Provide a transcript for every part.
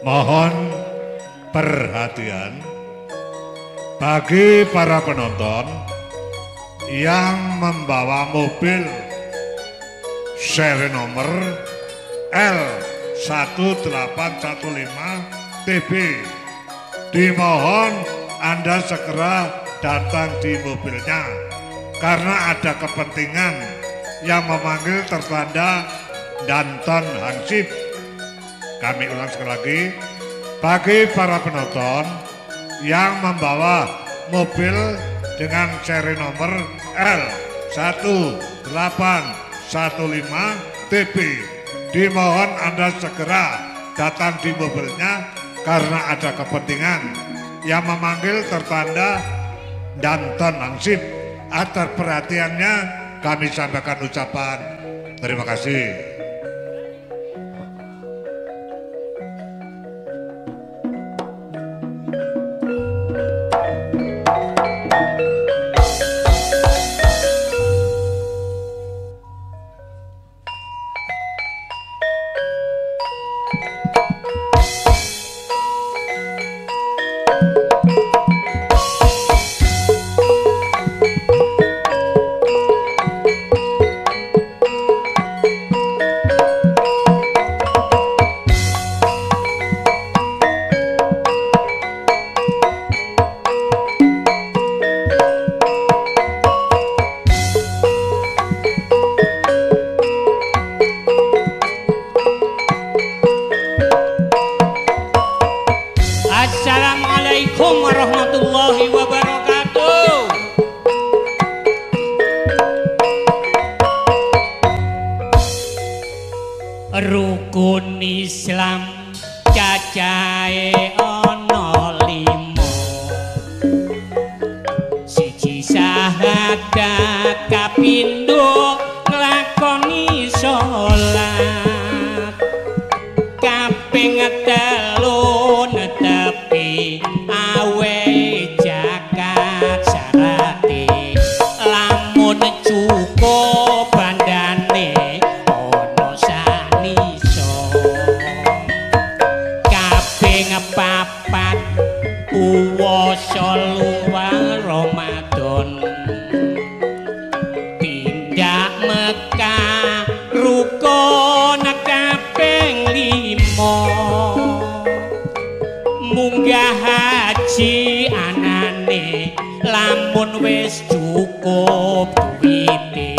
Mohon perhatian bagi para penonton yang membawa mobil seri nomor L1815 TB, dimohon Anda segera datang di mobilnya karena ada kepentingan yang memanggil tertanda Danton Hansip. Kami ulang sekali lagi, bagi para penonton yang membawa mobil dengan seri nomor L1815 TB, dimohon Anda segera datang di mobilnya karena ada kepentingan yang memanggil tertanda Danton Hansip. Atas perhatiannya kami sampaikan ucapan terima kasih. Assalamualaikum warahmatullahi wabarakatuh. Rukun Islam cacahe ana 5. Siji syahadat, kapindho nglakoni salat, kaping 3 netepi awe zakat syarate, lamun cukup bandane ana sanisa. Kaping 4 puwasa luar Ramadan, tindak Mekah rukun kaping 5, munggah haji anane lamun wis cukup duwite,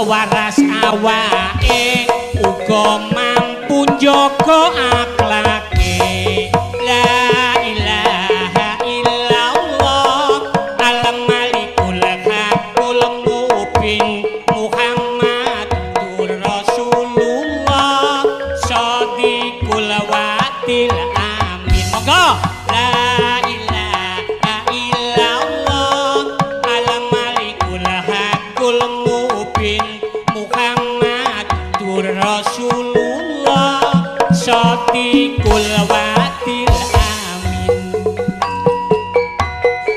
waras awake uga mampu njaga akhlake. La ilaha illallah al malikul hakul mubin Muhammadur Rasulullah shadiqul wa'dil amin. Monggo. La ilaha illallah al malikul hakul mubin Muhammadur Rasulullah shadiqul wa'dil amin.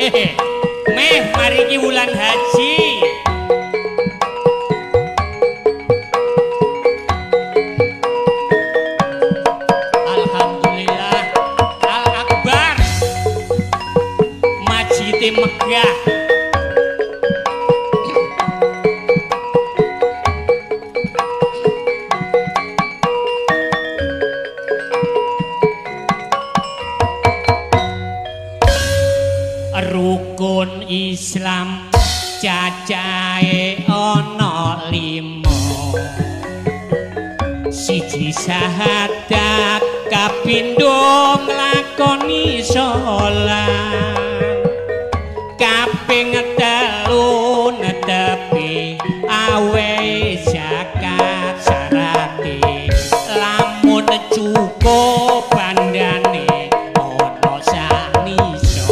Hehe. Meh mari iki wulan haji. Alhamdulillah Al Akbar, Masjid Megah. Rukun Islam cacahe ana 5. Siji syahadat, kapindho nglakoni salat, kaping 3 netepi awe zakat syarate, lamun cukup bandane ana sanisa.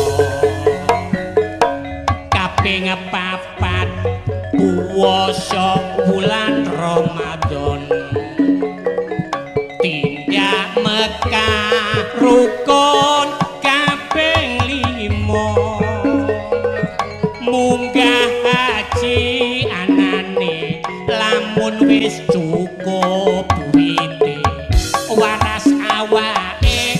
Kaping 4 puwasa wulan Ramadan, tindak Mekah rukun kaping 5, munggah haji anane lamun wis cukup duwite, waras awake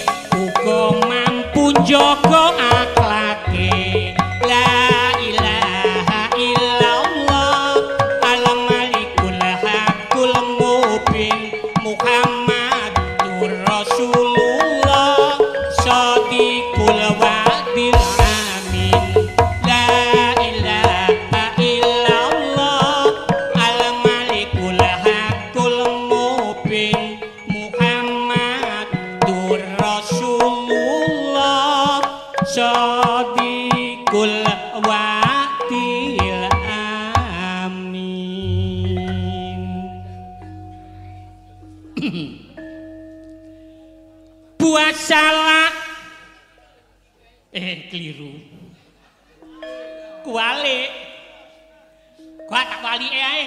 njaga akhlake. La ilaha illallah al malikul hakul mubin Muhammadur Rasulullah shadiqul wa'dil amin. La ilaha illallah al malikul hakul mubin Muhammadur Rasulullah shadiqul wa'dil amin. Buah salak keliru kuwalik gua tak walike ae.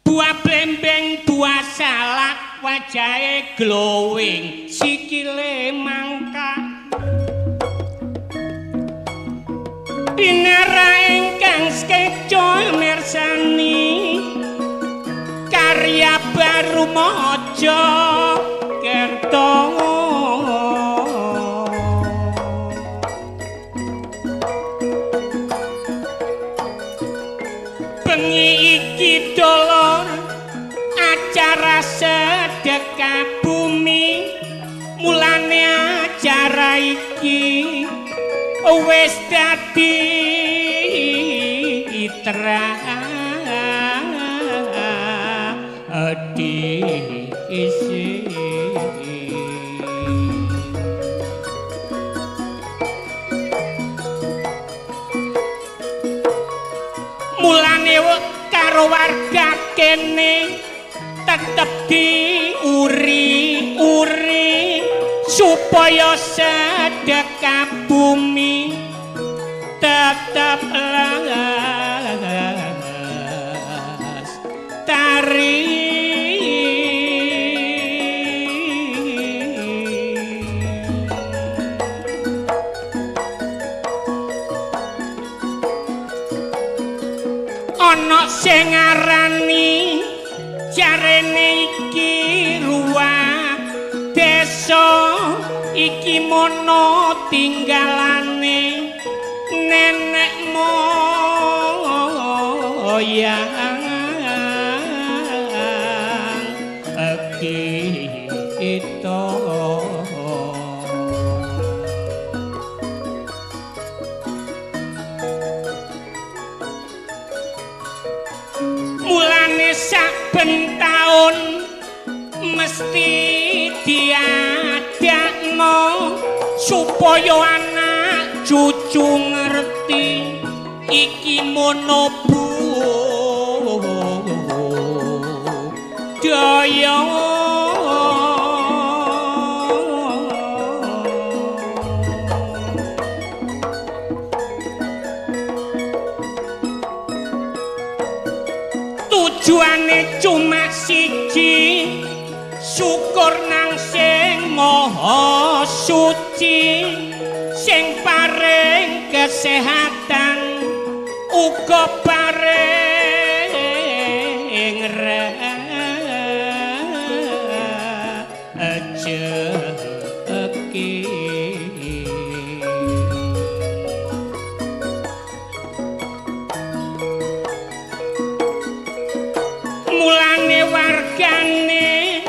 Buah blembeng buah salak wajahe glowing sikile mangkak pinara ingkang skeco mirsani karya baru Mojo Kerto. Bengi iki dolor acara sedekah bumi, mulane acara iki wis dadi tradisi. Mulane karo warga kene tetep diuri-uri supaya sedekah bumi tetep lestari. Ana sing ngarani jarene iki ruwah desa iki mono tinggalane nenek moyang kita. Mulane saben taun mesti diadakno supaya anak cucu ngerti iki mono budaya. Tujuane cuma siji, syukur nang sing maha suci, sing paring kesehatan uga paring rejeki. Mulane wargane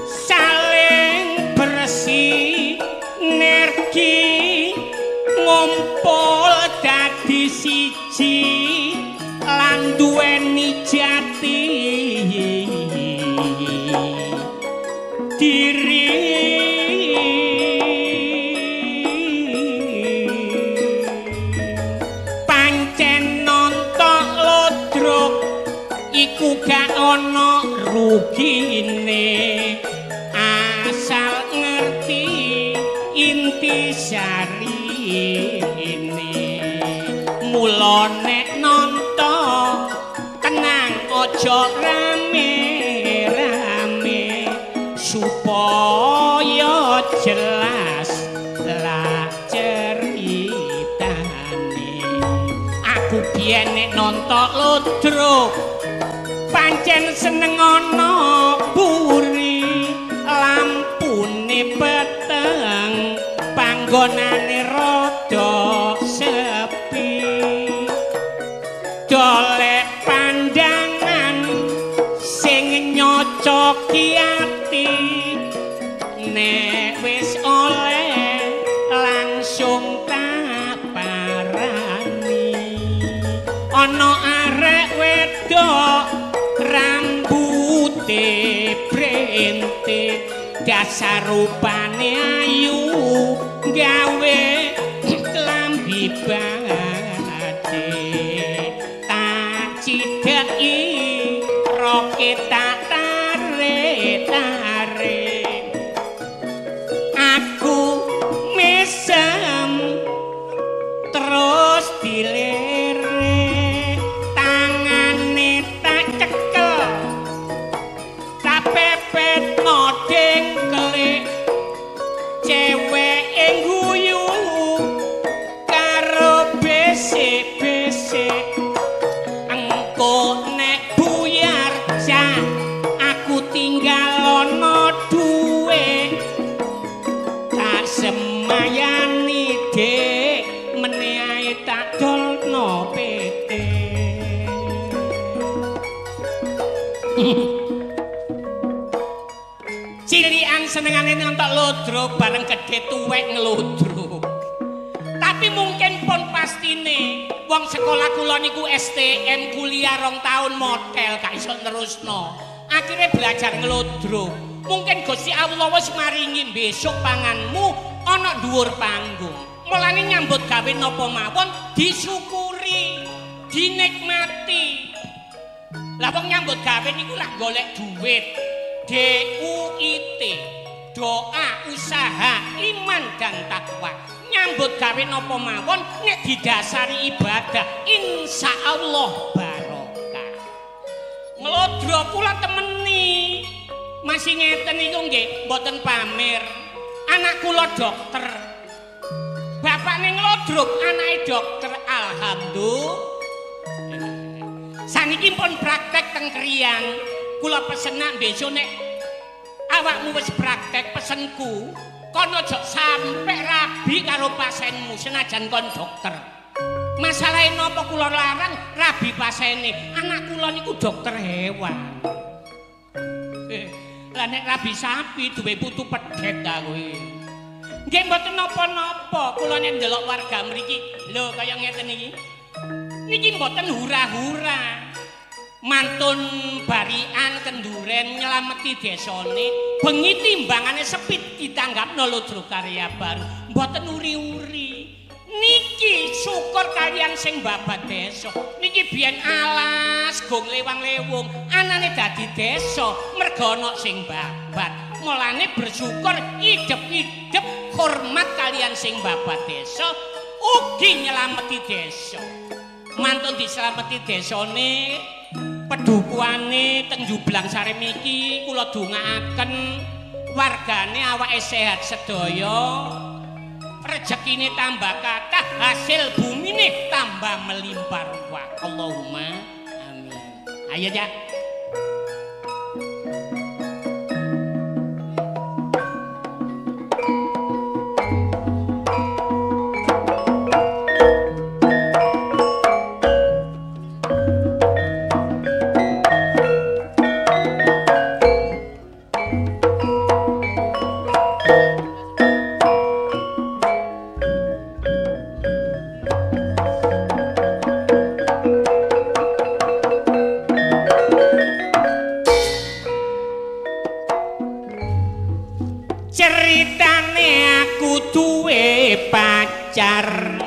saling bersinergi ngumpul dadi siji lan duweni jati diri. Pancen nonton lodrok iku gak ana rugine asal ngerti inti sarine. Mula nek nonton tenang aja rame-rame supaya jelas lah ceritane. Aku biyen nek nonton lodrok pancen seneng ana buri, lampune peteng Panggonane rada sepi, golek pandangan sing nyocoki ati. Nek wis oleh langsung tak parani. Ana arek wedok rambute brentik, dasar rupane ayu gawe klambi batik. Tak cidheki roke tak tarik-tarik, aku mesem terus dilirik, tangane tak cekel tak pepet dengkele. Ceweke guyu karo besek-besek, engko nek buyar cah aku tinggal ana duwe. Tak semayani dik meneh ae tak dolno PT. Cilikan senengane nonton lodro bareng gedhe tuwek ngelodro. Tapi mungkin pun pastine wong sekolah kula niku STM kuliah 2 tahun model gak iso nerusno. Akhirnya belajar ngelodro. Mungkin Gusti Allah wis maringi besok panganmu ana dhuwur panggung. Mulane nyambut gawe napa mawon disyukuri, dinikmati. Lah wong nyambut gawe niku lak golek duit. DUIT, doa, usaha, iman dan takwa. Nyambut gawe napa mawon nek didasari ibadah, insya Allah barokah. Nglodro kula temeni. Masih ngeten niku nggih, mboten pamer. Anak kula dokter. Bapakne nglodrok, anake dokter. Alhamdulillah. Saniki pun praktek teng Krian. Kula pesenak besok nek awakmu wis praktek pesenku, kono aja sampe rabi karo pasienmu senajan kon dokter. Masalahe napa kula larang rabi pasiene? Anak kula niku dokter hewan. Lah nek rabi sapi duwe putu pedhet ta kuwi. Nggih mboten napa-napa, kula nek ndelok warga mriki, lho kaya ngeten iki. Niki mboten hura-hura. Mantun barian kenduren nyelameti desane, bengi timbangane sepit ditanggapno Ludruk Karya Baru. Mboten uri-uri. Niki syukur kalian sing babat desa. Niki biyen alas gong lewang-lewung, anane dadi desa merga ana sing babat. Mulane bersyukur idep-idep hormat kalian sing babat desa, ugi nyelameti desa. Mantun diselameti desane, pedukuane teng Jublang Sarem iki kula dongaaken wargane awake sehat sedaya, rejekine tambah kathah, hasil bumine tambah melimpah ruah. Allahumma amin. Ayo ya. Ceritane aku duwe pacar,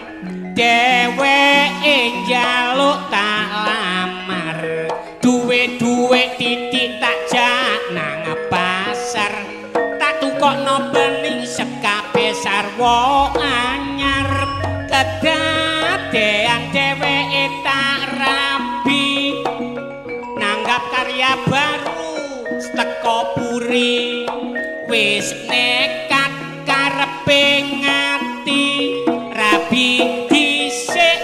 dheweke njaluk tak lamar, duwe-duwe titik tak jak nang pasar, tak tukokno bening sekabe sarwa anyar, kedadean dheweke tak rabi, nanggap karya baru teko puri. Wis nekat karepe ngati, rabi dhisik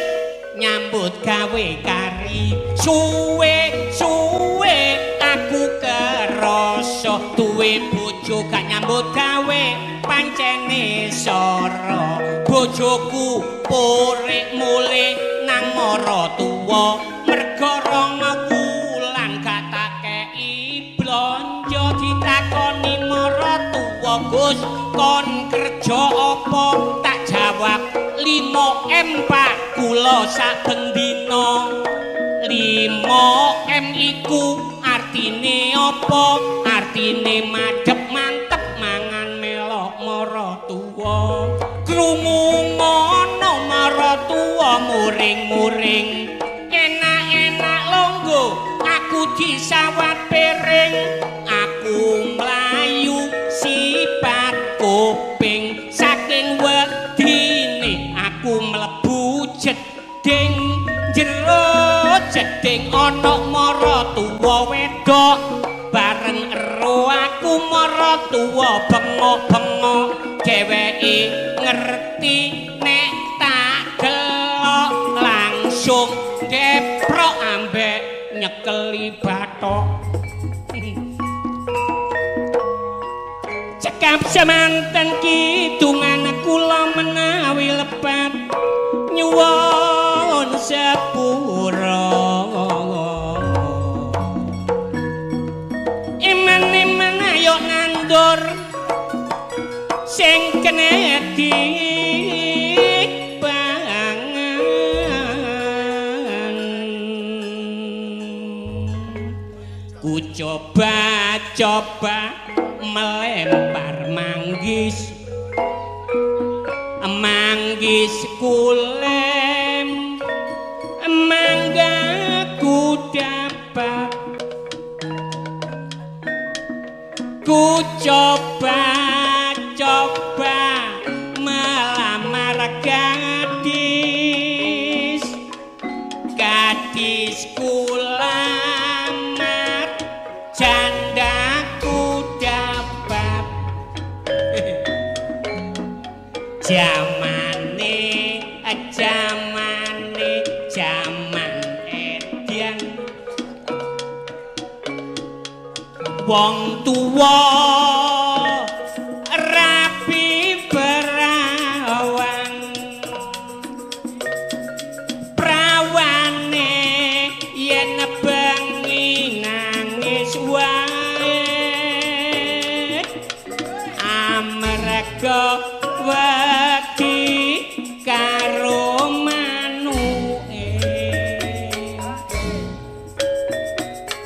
nyambut gawe kari. Suwe-suwe aku kerasa duwe bojo gak nyambut gawe pancene soro. bojoku purik mulih nang maratuwa merga rong wulan gak tak kei blonjo ditakoni maratuwa Gus kon kerja apa tak jawab 5M Pak kula saben dina 5M iku artine apa artine madhep mantep mangan melok maratuwa krungu ngono maratuwa muring-muring enak-enak longgo aku disawat piring aku mlayu sipat kuping saking wedine aku mlebu jeding jero jeding ana maratuwa wedok bareng ero aku maratuwa bengok-bengok dheweke ngerti nek tak delok langsung deprok ambek nyekeli bathok cekap semanten kidungan kula menawi lepat nyuwun sepura iman-iman ayo nandur sing kene dipangan ku coba-coba melempar manggis manggis kulem mangga ku dapat ku coba-coba melamar gadis gadis kulamar jandaku dapat jamane jamane jaman edian wong tuwa rapi perawan prawane yen bengi nangis wae amarga wedi karo manuke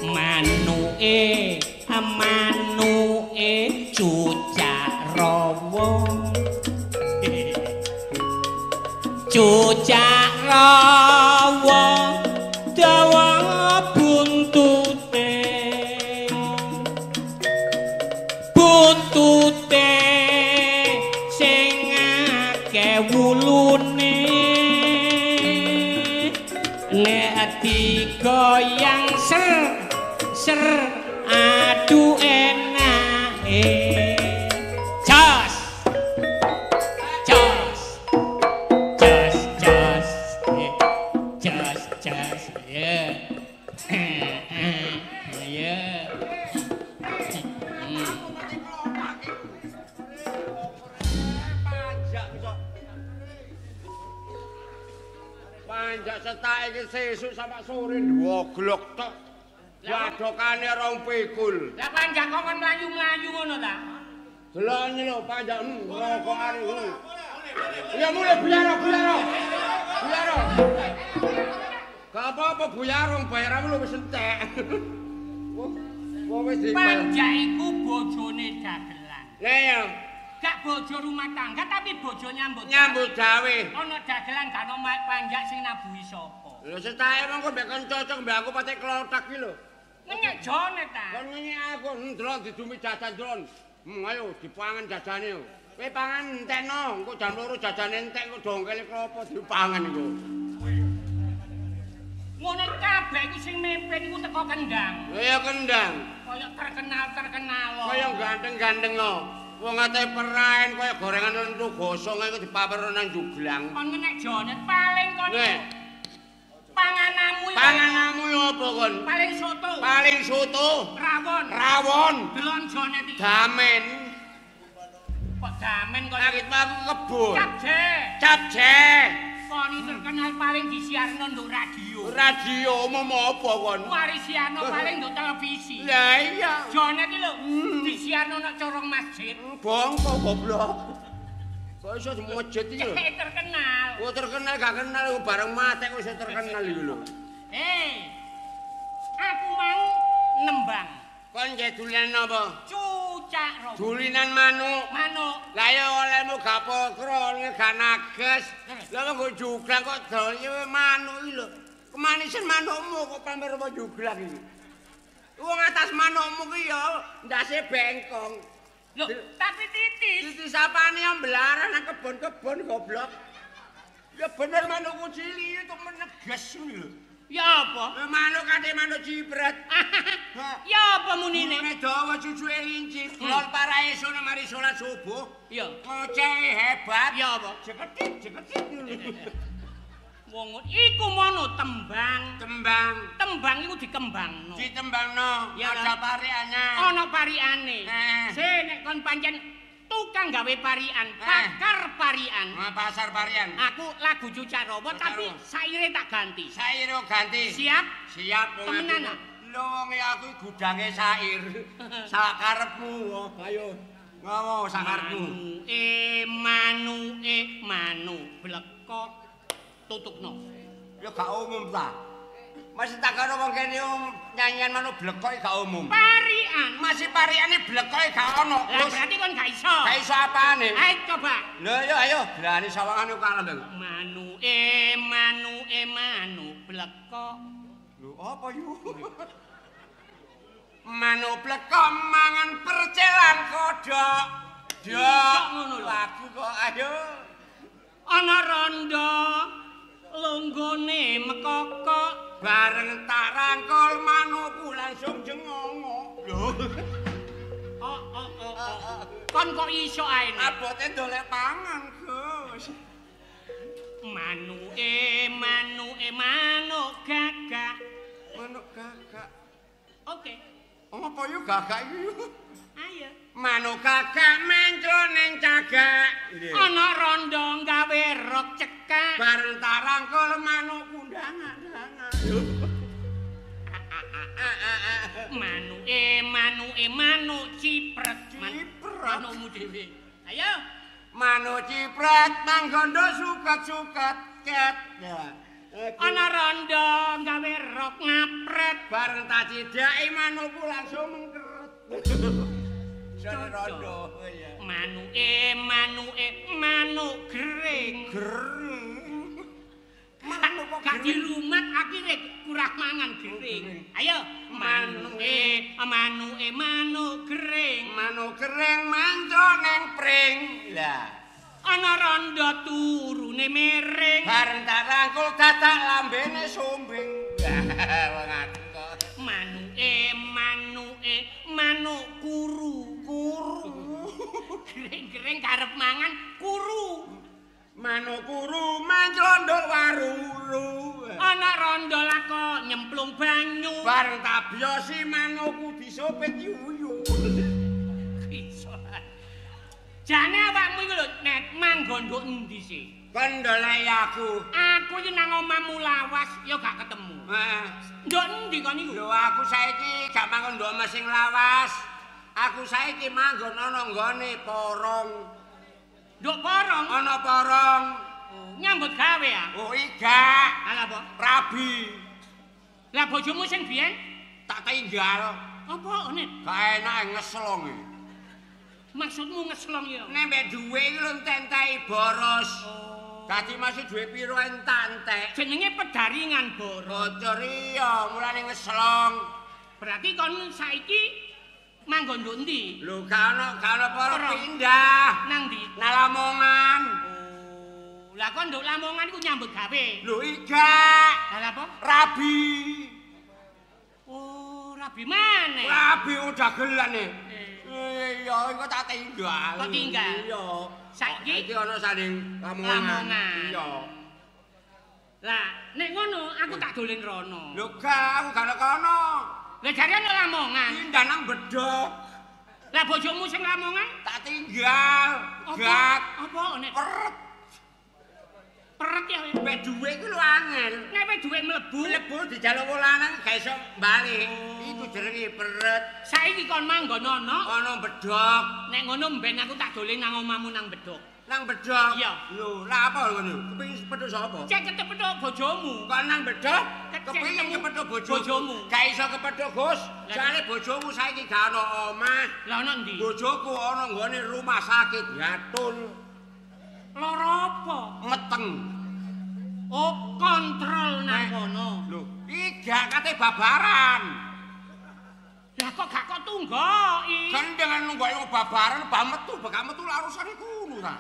manuke manuke cucak rawa cucak rawa dawa buntute buntute sing akeh wulune nek digoyang ser ser aduh enake jos jos jos jos jos jos ya ya panjak setak iki sesuk sampe sore ndwoglok tok. Wadokane rong pikul. Lah panjak kok kon mlayu-mlayu ngono ta? Delok lho panjak rokokane ngono. Ya mulih buyaro, buyaro. Buyaro. Gak apa-apa buyaro bayaranmu lho wis entek. Wong wis di Panjak iku bojone dagelan. Lah iya. Gak bojo rumah tangga tapi bojo nyambut. Nyambut gawe. Ana dagelan gak ono panjak sing nabuhi sapa. Lho setake mongko mbek kon cocok mbek aku patek klothak iki lho. Ngenyek jone ta. Kon ngenyek aku ndelok didumi jajan dron. Ayo dipangan jajane. Kowe pangan entekno, engko jam 2 jajane entek engko dongkele klopo dipangan iku. Ngono kabeh iku sing mimpin iku teko Kendang. Lha ya Kendang. Kaya terkenal-terkenal. Kaya ganteng-ganteng lho. Wong ate peraen kaya gorengan lentu gosong iku dipamer nang juglang. Kon ngenek jone paling kon. Panganamu iki. Panganamu apa kon? Paling soto. Paling soto. Rawon. Rawon. Delon jone iki. Damen. Kok damen kok Langit aku kebun. Capje. Capje. Kon terkenal paling disiarno nduk radio. Radio umum apa kon? Warisiano paling nduk televisi. Lah iya. Jonet iki lho disiarno nang corong masjid. Bongko goblok. Kok iso masjid iki lho. Terkenal. Oh terkenal gak kenal bareng mate kok iso terkenal iki lho. Hei. Aku mau nembang. Kon nggih dulinan apa? Cucak rowo. Dulinan manuk. Manuk. Lah ya olehmu gak pokro, gak nages. Lah kok juglang kok dolane manuk iki lho. Kemanisen manukmu kok pamer apa juglang iki. Wong atas manukmu ki ya ndase bengkong. Lho, tapi titis. Titis apane yang belaran nang kebon-kebon goblok. Ya bener manukku cilik itu meneges ngono lho. Ya apa? Manuk kate manuk cipret. Ya apa munine? Munine dawa cucuke lincip. Lon parae sono mari salat subuh. Iya. Ngocehe hebat. Ya apa? Jeketit, jeketit. Wong iku mono tembang. Tembang. Tembang iku dikembangno. Ditembangno. Ada pariane. Ana pariane. Se nek kon pancen tukang gawe parian, pakar parian. Pasar parian. Aku lagu Cucak Rowo tapi saire tak ganti. Saire ganti. Siap? Siap. Temenan. Lho wong aku gudange sair. Sakarepmu. Ayo. Ngowo sakarepmu. Manuke manuk blekok tutukno. Ya gak umum ta. Masih tak karo wong kene nyanyian manuk blekok gak umum. Parian. Masih pariane blekok gak ono. Lah berarti kon gak iso. Gak iso apane? Ayo coba. Lho ayo ayo berani sawangane kalah lho. Manuke manuke manuk blekok. Lho apa yu? Manuk blekok mangan percelan kodhok. Dok ngono lho. Lagu kok ayo. Ana rondo lunggone mekokok. Bareng tak rangkul manukku langsung jengongok. Lho. Oh oh oh. Kon kok iso ae? Abote ndolek pangan, Gus. Manuke manuke manuk gagak. Manuk gagak. Oke. Apa yo gagak iki? Ayo. Manuk gagak mencro ning cagak. Ana rondo gawe rok cekak. Bareng tak rangkul manukku ndangak-ndangak. Manuke manuke manuk cipret. Cipret manukmu dhewe. Ayo. Manuk cipret manggondo suket-suket ket. Ya. Ana rondo gawe rok ngapret. Bareng tak cidhaki manukku langsung mengkeret. Jane rondo. Manuke manuke manuk gering. Gering. Manuk kok gak dirumat akhire kurang mangan gering. Ayo manuke manuke manuk gering. Manuk gering manco neng pring. Lah ana rondo turune miring. Bareng tak rangkul dadak lambene sumbing. Wong aku kok. Manuke manuke manuk kuru. Kuru. Gering-gering karep mangan kuru. Manuk kuru manclondok waruru. Ana rondo lako nyemplung banyu. Bareng tak biyosi manukku disopet yuyu. Iso. Jane awakmu iku lho nek manggon nduk endi sih? Kon ndoleki aku. Aku iki nang omahmu lawas ya gak ketemu. Heeh. Nduk endi kon iku? Lho aku saiki gak manggon nduk omah sing lawas. Aku saiki manggon ana nggone porong. Nduk porong? Ana porong. Nyambut gawe ya? Oh igak. Lah apa? Rabi. Lah bojomu sing biyen tak tinggal. Apa nek? Gak enak ngeslong. Maksudmu ngeslong ya? Nek mbek dhuwit iki lho entek-enteki boros. Oh. Dadi masih dhuwit piro entek-entek. Jenenge pedaringan boros. Bocor iya, mulane ngeslong. Berarti kon saiki manggon nduk endi? Lho gak ono porong pindah. Nang ndi? Nang Lamongan. Oh, lah kon nduk Lamongan iku nyambut gawe. Lho igak. Lah apa? Rabi. Oh, rabi maneh. Rabi dagelan e. Iya, iku tak tinggal. Kok tinggal? Iya. Saiki iki ana sanding Lamongan. Iya. Lah, nek ngono aku tak dolen rono. Lho gak, aku gak kono. Lah jare ana Lamongan. Pindah nang Bedhog. Lah bojomu sing Lamongan? Tak tinggal. Gak. Apa nek peret. Peret ya. Mek dhuwit iku lho angel. Nek wis dhuwit mlebu, mlebu dijaluk wong lanang gak iso bali. Iku jenenge peret. Saiki kon manggon ana? Ana bedhog. Nek ngono mben aku tak dolen nang omahmu nang bedhog. Nang bedhog? Iya. Lho, lha apa ngono? Kepengin petuk sapa? Cek kepethuk bojomu. Kok nang bedhog? Kepengin kepethuk bojomu. Gak iso kepethuk, Gus. Soale bojomu saiki gak ana omah. Lah ana ndi? Bojoku ana nggone rumah sakit Gatul. Lara apa? Meteng. Oh, kontrol nang kono. Lho, iki gak kate babaran. Lah kok gak kok tunggoki? Gendeng nunggoki wong babaran, bah metu, bah metu lak urusane kuno ta.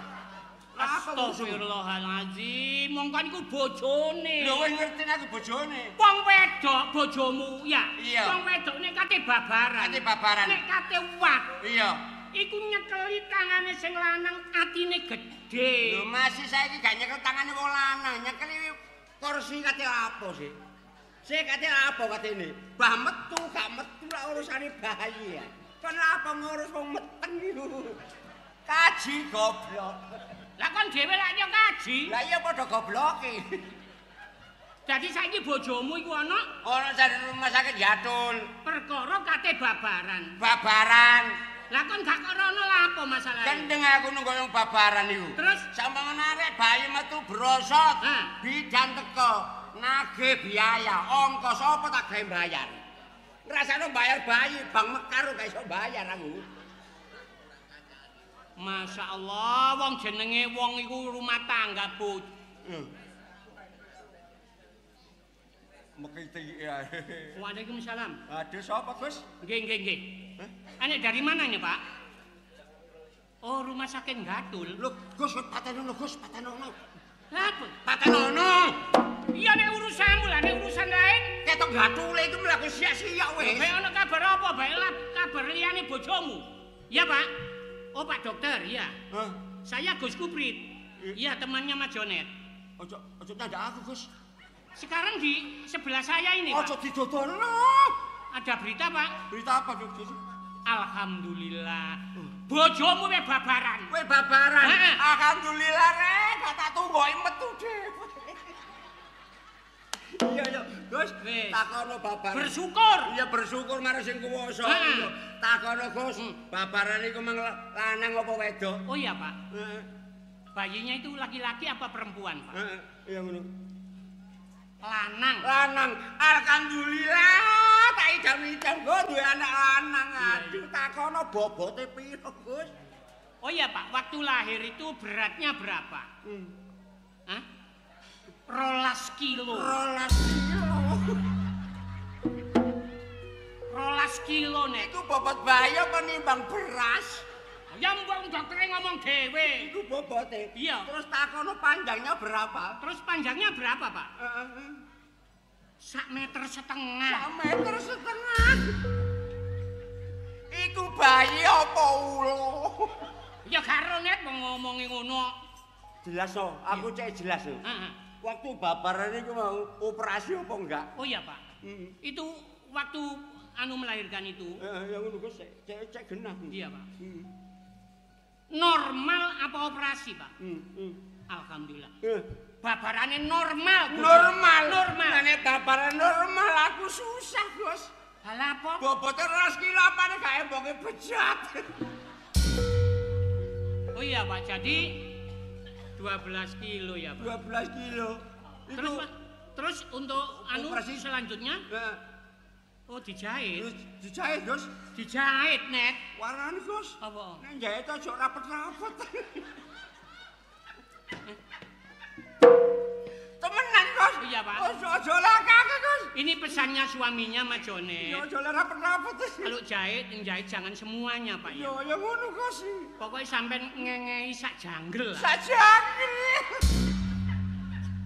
Astagfirullahalazim, mongko niku bojone. Lho wis ngerti aku bojone. Wong wedok bojomu ya. Iya. Wong wedok nek kate babaran. Kate babaran. Nek kate wak. Iya. Iku nyekeli tangane sing lanang atine gedhe. Lho masih saiki gak nyekel tangane wong lanang, nyekeli kursi kate apa sih? Sik kate apa katene? Bah metu gak metu lak urusane bayi ya. Kon apa ngurus wong meteng iku? Kaji goblok. Lah kon dhewe lak yo kaji. Lah iya padha gobloke. Dadi saiki bojomu iku ana ana sak rumah sakit Gatul. Perkara kate babaran. Babaran. Lah kon gak rono lha apa masalahe? Gendeng aku nunggu yang babaran iku. Terus sampeyan arek bayi metu brosot, bidan teko, nagih biaya, ongkos apa tak gawe bayar. Ngrasakno bayar bayi, Bang Mekar gak iso bayar aku. Masya Allah, wong jenenge wong iku rumah tangga bojo. Mekiti ya. Waalaikumsalam. Aduh, sapa, Gus? Nggih, nggih, nggih. Anek dari mana nih, Pak? Oh, rumah sakit Gatul. Lho, Gus, patenono, Gus, patenono. Lah apa? Patenono. Iya nek urusanmu lah, nek urusan lain. Ketok Gatule iku mlaku sia-sia wis. Bae ono kabar apa? Bae lah kabar liyane bojomu. Iya, Pak. Oh, Pak Dokter, iya. Hah? Saya Gus Kuprit. Iya, temannya Mas Jonet. Ojo, ojo nyandak aku, Gus. Sekarang di sebelah saya ini, Pak. Ojo didodono. Ada berita, Pak. Berita apa, Gus? Alhamdulillah. Bojomu wis babaran. Wis babaran. Alhamdulillah, rek, gak tak tunggoki metu dhewe. Iya, iya, Gus. Takono babaran. Bersyukur. Iya, bersyukur marang sing kuwasa. Takono, Gus, babaran iku mang lanang apa wedok? Oh iya, Pak. Heeh. Bayinya itu laki-laki apa perempuan, Pak? Heeh, iya ngono. Lanang. Lanang. Alhamdulillah, tak idam-idam go duwe anak lanang. Aduh, takono bobote piro, Gus? Oh iya, Pak, waktu lahir itu beratnya berapa? Hah? 12 kilo. 12 kilo. 12 kilo nek. Iku bobot bayi apa nimbang beras? Ya mbok doktere ngomong dhewe. Iku bobote. Iya. Terus takono panjangnya berapa? Terus panjangnya berapa, Pak? 1,5 meter. 1,5 meter. Iku bayi apa ulo? Ya karo nek wong ngomongi ngono. Jelas so, aku cek jelas lho. Heeh. Waktu babaran iku mau operasi apa enggak? Oh iya, Pak. Itu waktu anu melahirkan itu. Heeh, ya ngono Gus, cek genah. Iya, Pak. Normal apa operasi, Pak? Alhamdulillah. Babarane normal, Gus. Normal. Normal. Nek babaran normal aku susah, Gus. Halah apa? Bobote 12 kilo apane gak embonge bejat. Oh iya, Pak. Jadi 12 kilo ya, Pak. 12 kilo. Terus, Pak, terus untuk anu operasi selanjutnya? Oh, dijahit. Dijahit, Gus. Dijahit, Nek. Warnane, Gus. Apa? Nek njahit aja rapet-rapet. Temenan, Gus. Iya, Pak. Aja lakake, Gus. Ini pesannya suaminya Mas Jonet. Ya aja rapet-rapet. Kalau jahit, jahit jangan semuanya, Pak. Ya ya ngono, Gus. Pokoknya sampean ngengei sak janggel. Sak janggel.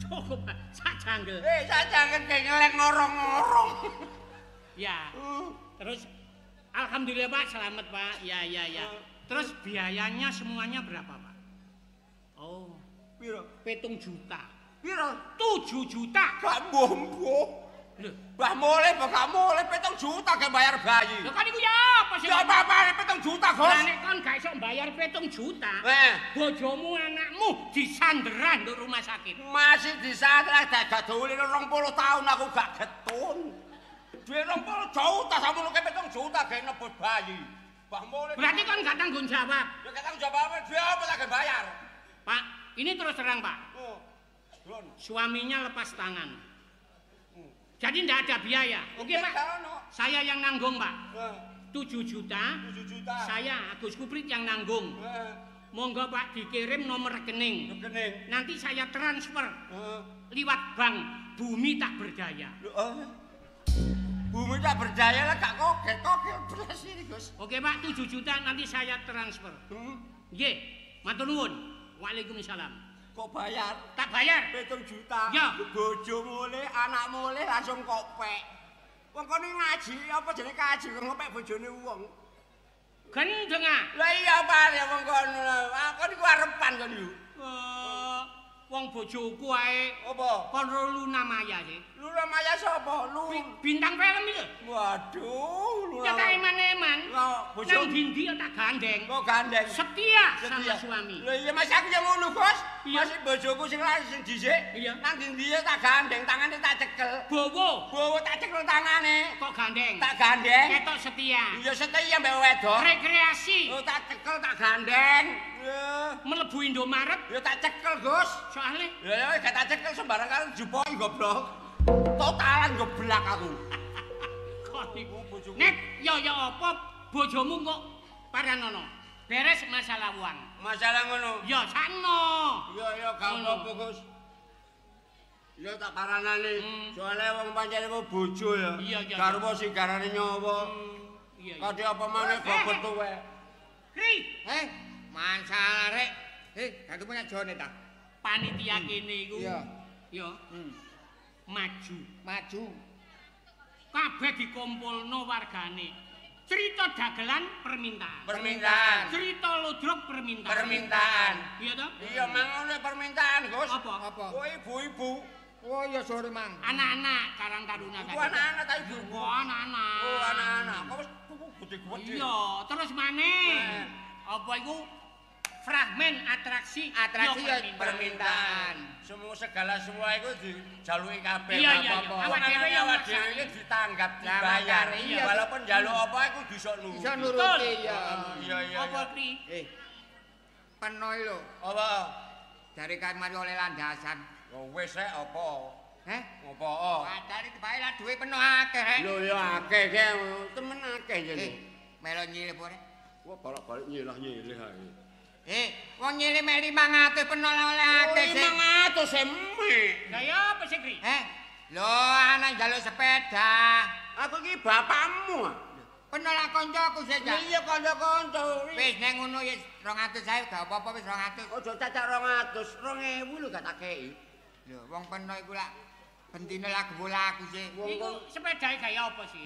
Cukup, Pak. Sak janggel. Sak janggel kayak ngeleng ngorong-ngorong. Ya. Terus alhamdulillah, Pak, selamat, Pak. Ya, ya, ya. Terus biayanya semuanya berapa, Pak? Oh, piro? 7 juta. Piro? 7 juta. Gak bombo. Lho, Bah mulih apa gak mulih 7 juta gak bayar bayi. Lho kan iku ya apa sih? Ya apa-apa 7 juta, Gus. Lah nek kon gak iso bayar 7 juta, bojomu anakmu disandera nduk rumah sakit. Masih disandera gak dolin 20 tahun aku gak getun. Duit 20 juta samono ke 7 juta gak nebus bayi. Bah mulih. Berarti kon gak tanggung jawab. Ya gak tanggung jawab duit apa tak bayar? Pak, ini terus terang, Pak. Oh. Suaminya lepas tangan. Jadi ndak ada biaya. Oke, Pak. Saya yang nanggung, Pak. 7 juta. 7 juta. Saya Agus Kuprit yang nanggung. Monggo Pak dikirim nomor rekening. Rekening. Nanti saya transfer. Liwat bank Bumi Tak Berdaya. Bumi Tak Berdaya lah gak koget-koget belas ini, Gus. Oke, Pak, 7 juta nanti saya transfer. Nggih, matur nuwun. Waalaikumsalam. Kok bayar? Tak bayar. 7 juta. Ya. Bojo mulih, anak mulih langsung kopek. Wong kono ngaji apa jenenge kaji kok ngopek bojone wong. Gendeng ah. Lah iya Pak ya wong kono. Aku niku arepan kon yo. Wong bojoku ae. Apa? Kon Luna Maya sih. Luna Maya sapa? Lu bintang film iki lho. Waduh, Luna. Ya tak eman-eman. Bojo nang ndi ya tak gandeng. Kok gandeng? Setia sama suami. Lho iya Mas aku yang ngono, Gus. Masih bojoku sing sing dhisik. Nang ndi ya tak gandeng, tangane tak cekel. Bowo. Bowo tak cekel tangane. Kok gandeng? Tak gandeng. Ketok setia. Iya setia mbek wedok. Rekreasi. Oh tak cekel tak gandeng. Mlebu Indomaret. Ya tak cekel, Gus. Soale? Ya ya gak tak cekel sembarang kali jupoki goblok. Totalan goblak aku. Kok niku bojoku. Nek ya ya apa bojomu kok paranono. Beres masalah uang. Masalah ngono. Ya sakno. Ya ya gak apa-apa, Gus. Ya tak paranane. Soale wong pancen iku bojo ya. Garwa sing garane nyawa. Iya. Kadhe apa maneh bobot tuwek. Kri. Heh, masalah rek. Gak punya jone ta? Panitia kene iku. Iya. Ya. Maju. Maju. Kabeh dikumpulno wargane. Cerita dagelan permintaan. Permintaan. Cerita ludruk permintaan. Permintaan. Iya toh? Iya, mang ono permintaan, Gus. Apa? Apa? Oh, ibu-ibu. Oh iya sore mang. Anak-anak Karang Taruna tadi. Iku anak-anak ta ibu-ibu? Oh, anak-anak. Oh, anak-anak. Kok wis tuku gede-gede. Iya, terus maneh. Apa iku fragmen atraksi atraksi ya permintaan. Semua segala semua itu dijaluki kabeh. Iya iya. Awak dhewe ya awak dhewe ditanggap dibayar. Walaupun njaluk apa iku iso nuruti. Iso nuruti ya. Iya iya. Apa kri? Peno lho. Apa? Dari kan mari oleh landasan. Ya wis rek apa? Heh? Apa? Padahal dibae lah duwe peno akeh rek. Lho ya akeh ke temen akeh jane. Melo nyilih apa rek? Wah bolak-balik nyilah-nyilih ae. Wong nyilih mek 500 peno oleh akeh sih. 500 emek. Lah ya apa sih, Kri? Lho anak njaluk sepeda. Aku iki bapakmu. Peno lah kancaku sih, Cak. Iya kanca-kanca. Wis nek ngono ya 200.000 gak apa-apa wis 200. Aja cacak 200, 2000 lho gak tak kei. Lho wong peno iku lak bentine lagu laku sih. Iku sepedae gawe apa sih?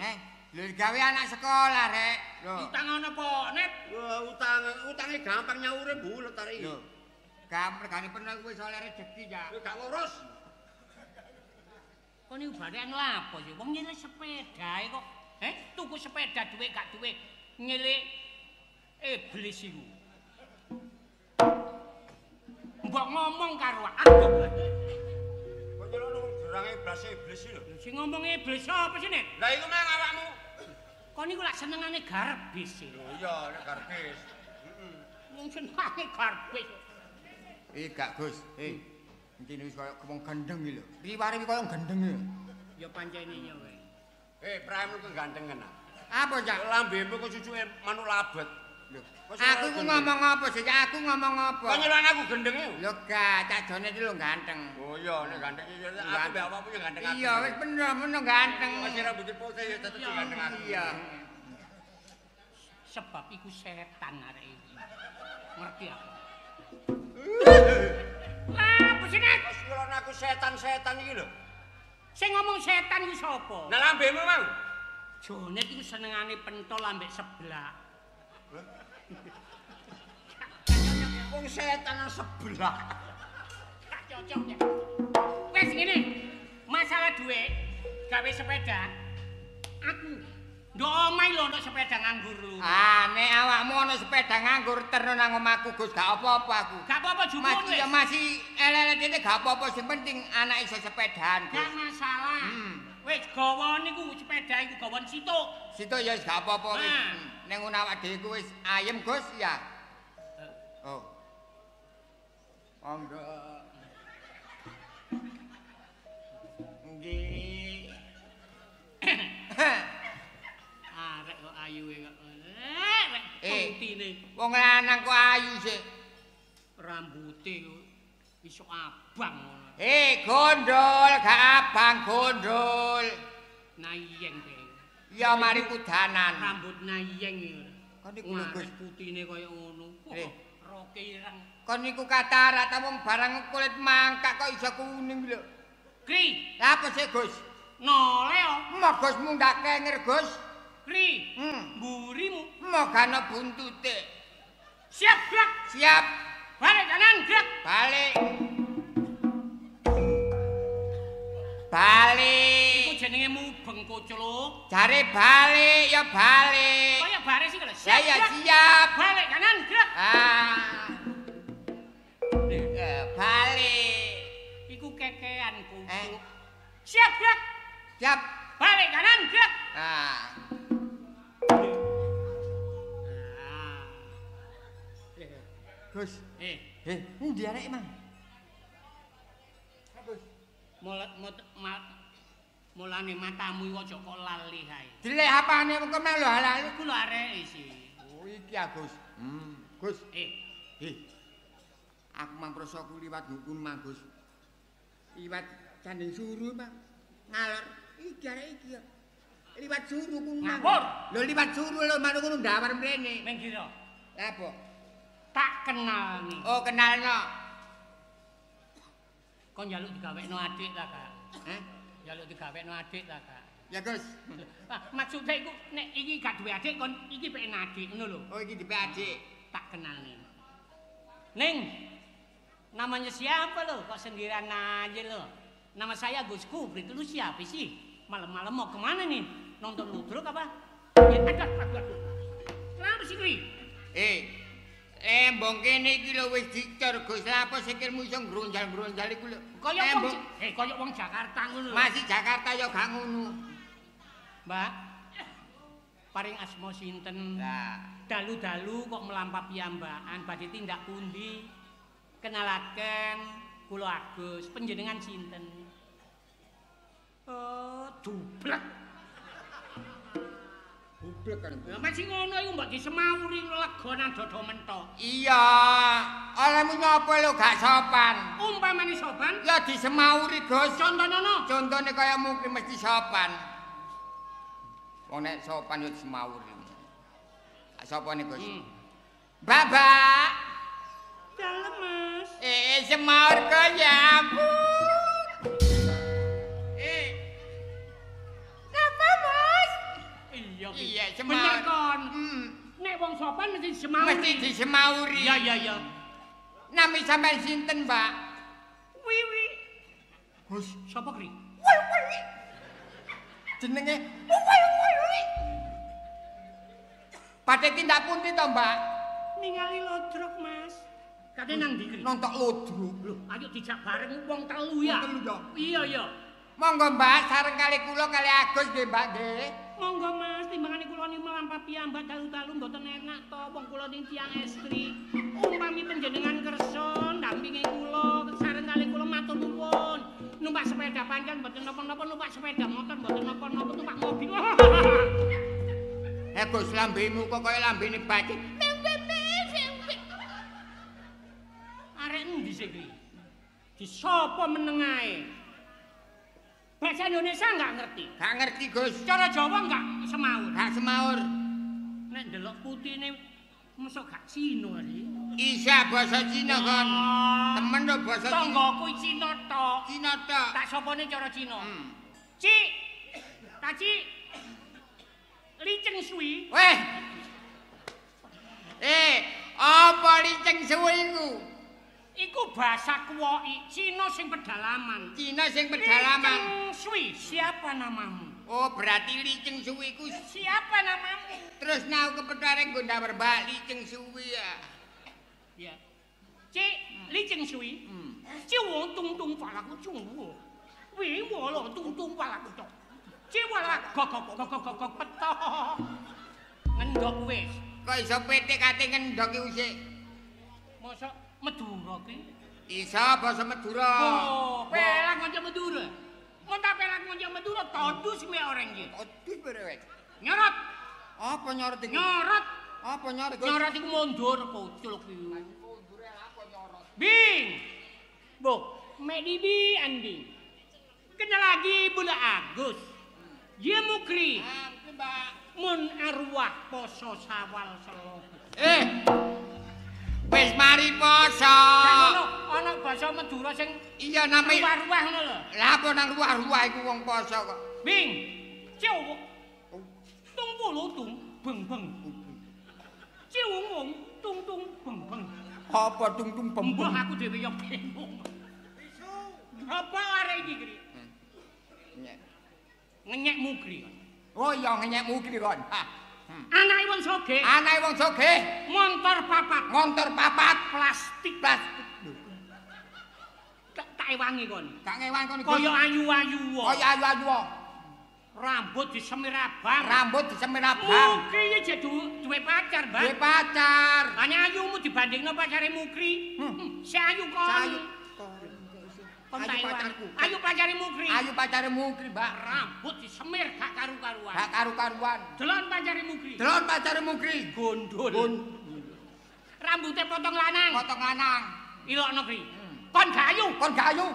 Lho gawe anak sekolah rek. Lho. Utang ana apa, Net? Wah, utange gampang nyaure bulet arek iki. Lho. Gampang regane peno iku wis oleh rejeki, Cak. Kowe gak ngurus. Kon niku barekan lha apa sih? Wong nyilih sepedae kok. Tuku sepeda duwe gak duwe nyilih iblis iku. Mbok ngomong karo aku. Kok nyeluk wong jerange iblis iblis iki lho. Sing ngomong iblis apa sih, Nek? Lah iku mang awakmu. Kon niku lak senengane garbis sih. Lho iya, nek garbis. Heeh. Wong senengane garbis. Gak, Gus. Intine wis koyo wong gendeng iki lho. Riware iki koyo gendeng iki. Ya pancene ya kowe. Praimu kegantengen ah. Apa, Cak? Lambemu kok cucuke manuk labet. Lho, aku iku ngomong apa sih, Cak? Aku ngomong apa? Kok nyeluk aku gendeng iki? Lho gak, Cak Jone iki lho ganteng. Oh iya, nek ganteng iki aku mbek awakmu ya ganteng aku. Iya, wis bener-bener ganteng. Masih rambut putih ya tetep ganteng aku. Iya. Sebab iku setan arek iki. Ngerti aku. Lah, apa sih, Nek? Wis nyeluk aku setan-setan iki lho. Sing ngomong setan iku sapa? Nah lambemu, Mang. Jonet iku senengane pentol ambek seblak. Wong setan seblak. Gak cocok ya. Wes ngene. Masalah duit Gawe sepeda. Aku ndok omahe lho ono sepeda nganggur lho. Ah, nek awakmu ono sepeda nganggur terno nang omahku Gus, gak apa-apa aku. Gak apa-apa jupuk wis. Ya masih elek-elek titik gak apa-apa, sing penting anak iso sepedahan Gus. Gak masalah. Wis gawa niku sepeda iku gawan situk. Situk ya wis gak apa-apa wis. Ning ngono awak dhewe ku wis ayem Gus ya. Oh. Monggo. Nggih. Arek kok ayuwe kok. Rek putine. Wong lanang kok ayu sik. Rambute iso abang ngono. Gondol gak abang gondol. Nayeng pe. Ya mari kudanan. Rambut nayeng iki. Kon niku lho Gus putine kaya ngono. Roke ireng. Kon niku katarak ta wong barang kulit mangkak kok iso kuning lho. Kri. Lha apa sih Gus? Nole yo. Mo Gus mundak kenger Gus. Kri. Mburimu. Mo gano buntute. Siap gerak. Siap. Balik kanan gerak. Balik. Balik. Iku jenenge mubeng kocluk. Jare balik ya balik. Kaya baris iki lho. Siap. Ya siap. Balik kanan gerak. Ah. Balik. Iku kekean kocluk. Siap gerak. Siap. Balik kanan gerak. Ah. Gus. Endi areke, Mang? Gus. Mulane matamu iku aja kok lali kae. Dilek apane mengko melu halal iku lho areke sih. Oh iki ya, Gus. Gus. Aku mang prosoku liwat ngukun Mang Gus. Liwat Canding Suru, Mang. Ngalor iki arek iki ya. Liwat suru ku Mang. Lho liwat suru lho manuk ngono ndawar mrene. Minggir. Lha apa? Tak kenalni. Oh, kenalno. Kon njaluk digawekno adik ta, Kak? Heh? Njaluk digawekno adik ta, Kak? Ya, Gus. Maksudnya iku nek iki gak duwe adik kon iki pengen adik ngono lho. Oh, iki dipek adik. Tak kenalni. Ning, namanya siapa lo? Kok sendirian aja lo? Nama saya Gus Kubri. Lu siapa sih? Malam-malam mau kemana nih? Nonton ludruk apa? Ya, aduh. Kenapa sih, Kri? Lembong kene iki lho wis dicor Gus. Lha apa sikilmu iso ngronjal-ngronjal iku lho? Kaya wong kaya wong Jakarta ngono lho. Masih Jakarta ya gak ngono. Mbak. Paring asma sinten? Lah, dalu-dalu kok mlampah piyambakan badhe tindak pundi? Kenalaken kula Agus, panjenengan sinten? Oh, dublek. Dublek kan. Lah masih ngono iku mbok disemauri lega nang dodo mentok. Iya, olehmu nyapa lho gak sopan. Umpamane sopan? Ya disemauri, Gus. Contonono. Contone kaya mungkin mesti sopan. Wong nek sopan yo disemauri. Sopane, Gus? Mbak. Dalem, Mas. Semaur kok ya ampun. Napa, Mas? Iya, semaur. Bener kon. Nek wong sopan mesti disemauri. Mesti disemauri. Iya, iya, iya. Nami sampean sinten, Mbak? Wiwi. Gus, sapa kri? Wiwi. Jenenge Wiwi. Badhe tindak pundi to, Mbak? Ningali lodrok, Mas. Kate nang ndi kri? Nontok lodrok. Lho, ayo dijak bareng wong telu ya. Wong telu ya. Iya, iya. Monggo, Mbak, sareng kali kula kali Agus nggih, Mbak nggih. Monggo, Mas, timbangane kula niku mlampah piyambak dalu-dalu mboten enak to, wong kula ning tiyang estri. Umpami panjenengan kersa ndampingi kula, sareng kali kula matur nuwun. Numpak sepeda panjang mboten napa-napa, numpak sepeda motor mboten napa-napa, numpak mobil. Gus, lambemu kok kaya lambene bacik. Arek endi sih iki? Disapa meneng ae? Bahasa Indonesia enggak ngerti. Gak ngerti, Gus. Cara Jawa enggak semaur. Gak semaur. Nek ndelok putine mosok gak Cina iki. Isa basa Cina kon. Temen lho basa Cina. Tanggaku Cina tok. Cina tok. Tak sopone cara Cina. Cik. Ta Cik. Liceng suwi. Weh. Apa liceng suwi iku? Iku bahasa kuwoki, Cina sing pedalaman. Cina sing pedalaman. Liceng suwi, siapa Siapa namamu? Oh, berarti Liceng Suwi ku siapa namamu? Terus nau kepethare nggo ndawar Mbak Liceng Suwi ya. Ya. Cik Liceng Suwi. 就我东东法拉个中午，为我了东东法拉个中，这我啦kok kok kok kok kok petok. Ngendok wis. Kok iso petik kate ngendok iki usik? Mosok Madura ki? Iso basa Madura. Oh, pelang kanca Madura. Mun tak pelang kanca Madura todus me orang iki. Todus berewek. Nyorot. Apa nyorot iku? Nyorot. Apa nyorot? Nyorot iku mundur kocluk iki. Mundure apa nyorot? Bing. Bo, Medibi Andi. Kenal lagi Bunda Agus. Ye mukri. Mbak. Mun arwah poso sawal selo. Eh. Wis mari poso. Ngono, ana basa Madura sing iya name ruwah-ruwah ngono lho. Lah apa nang ruwah-ruwah iku wong poso kok. Bing. Cewo. Tung pulu tung beng-beng. Cewo wong tung tung beng-beng. Apa tung tung beng-beng? Mbah aku dhewe ya bingung. Bisu. Apa arek iki, Kri? Nyek. Ngenyek mukri. Oh iya ngenyek mukri kon. Anake wong sogeh. Anake wong sogeh. Montor papat. Montor papat plastik. Plastik. Tak ewangi kon. Tak ngewangi kon. Kaya ayu-ayu. Kaya ayu-ayu. Rambut disemir abang. Rambut disemir abang. Mukri iki jek duwe pacar, Mbak. Duwe pacar. Hanya ayumu dibandingno pacare Mukri. Si ayu kon. Ayu. Ayu pacarku. Ayu pacare Mukri. Ayu pacare Mukri, Mbak. Rambut disemir gak karu-karuan. Gak karu-karuan. Delon pacare Mukri. Delon pacare Mukri. Gondol. Rambute potong lanang. Potong lanang. Ilokno, Kri. Kon gak ayu. Kon gak ayu.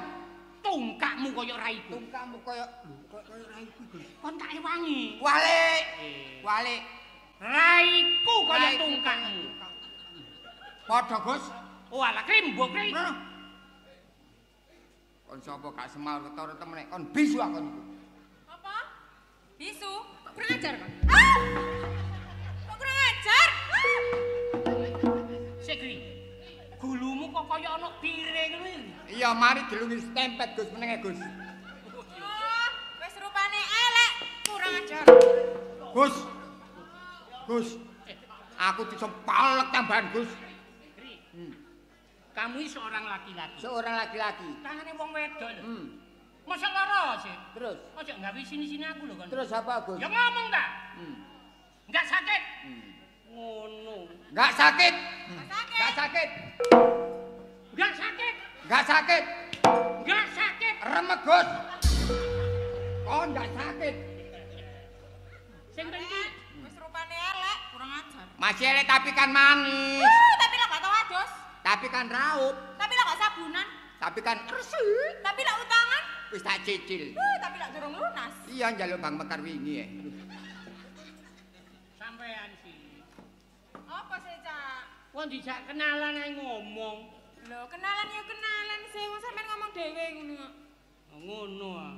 Tungkakmu kaya raiku. Tungkakmu kaya kaya raiku, Gus. Kon tak ewangi. Walik. Walik. Raiku kaya tungkakmu. Padha, Gus. Oh alah Kri, mbok Kri. Kon sapa gak semal ketara temene kon bisu aku niku. Apa? Bisu? Kok kurang ajar kon? Ah! Kok kurang ajar? Ah! Sik Kri. Gulumu kok kaya ana pire ngono iki. Iya, mari dilungi stempet Gus menenge Gus. Oh, wis rupane elek, kurang ajar. Gus. Gus. Aku disempalek tambahan Gus. Kri. Kamu ini seorang laki-laki. Seorang laki-laki. Tangane wong wedok lho. Masa lara sih? Terus? Ojo gawe sini-sini aku lho kon. Terus apa, Gus? Ya ngomong ta. Enggak sakit. Ngono. Enggak sakit. Enggak sakit. Enggak sakit. Enggak sakit. Enggak sakit. Remek, Gus. Oh, enggak sakit. Sing penting wis rupane elek, kurang ajar. Masih elek tapi kan manis. Tapi lah gak tau adus. Tapi kan raup. Tapi lah gak sabunan. Tapi kan resik. Tapi lah utangan. Wis tak cicil. Tapi lah durung lunas. Iya njaluk Bang Mekar wingi ya. Sampean sih. Apa sih, Cak? Wong dijak kenalan ae ngomong. Lho, kenalan ya kenalan sih, wong sampean ngomong dhewe ngono kok. Oh, ngono ah.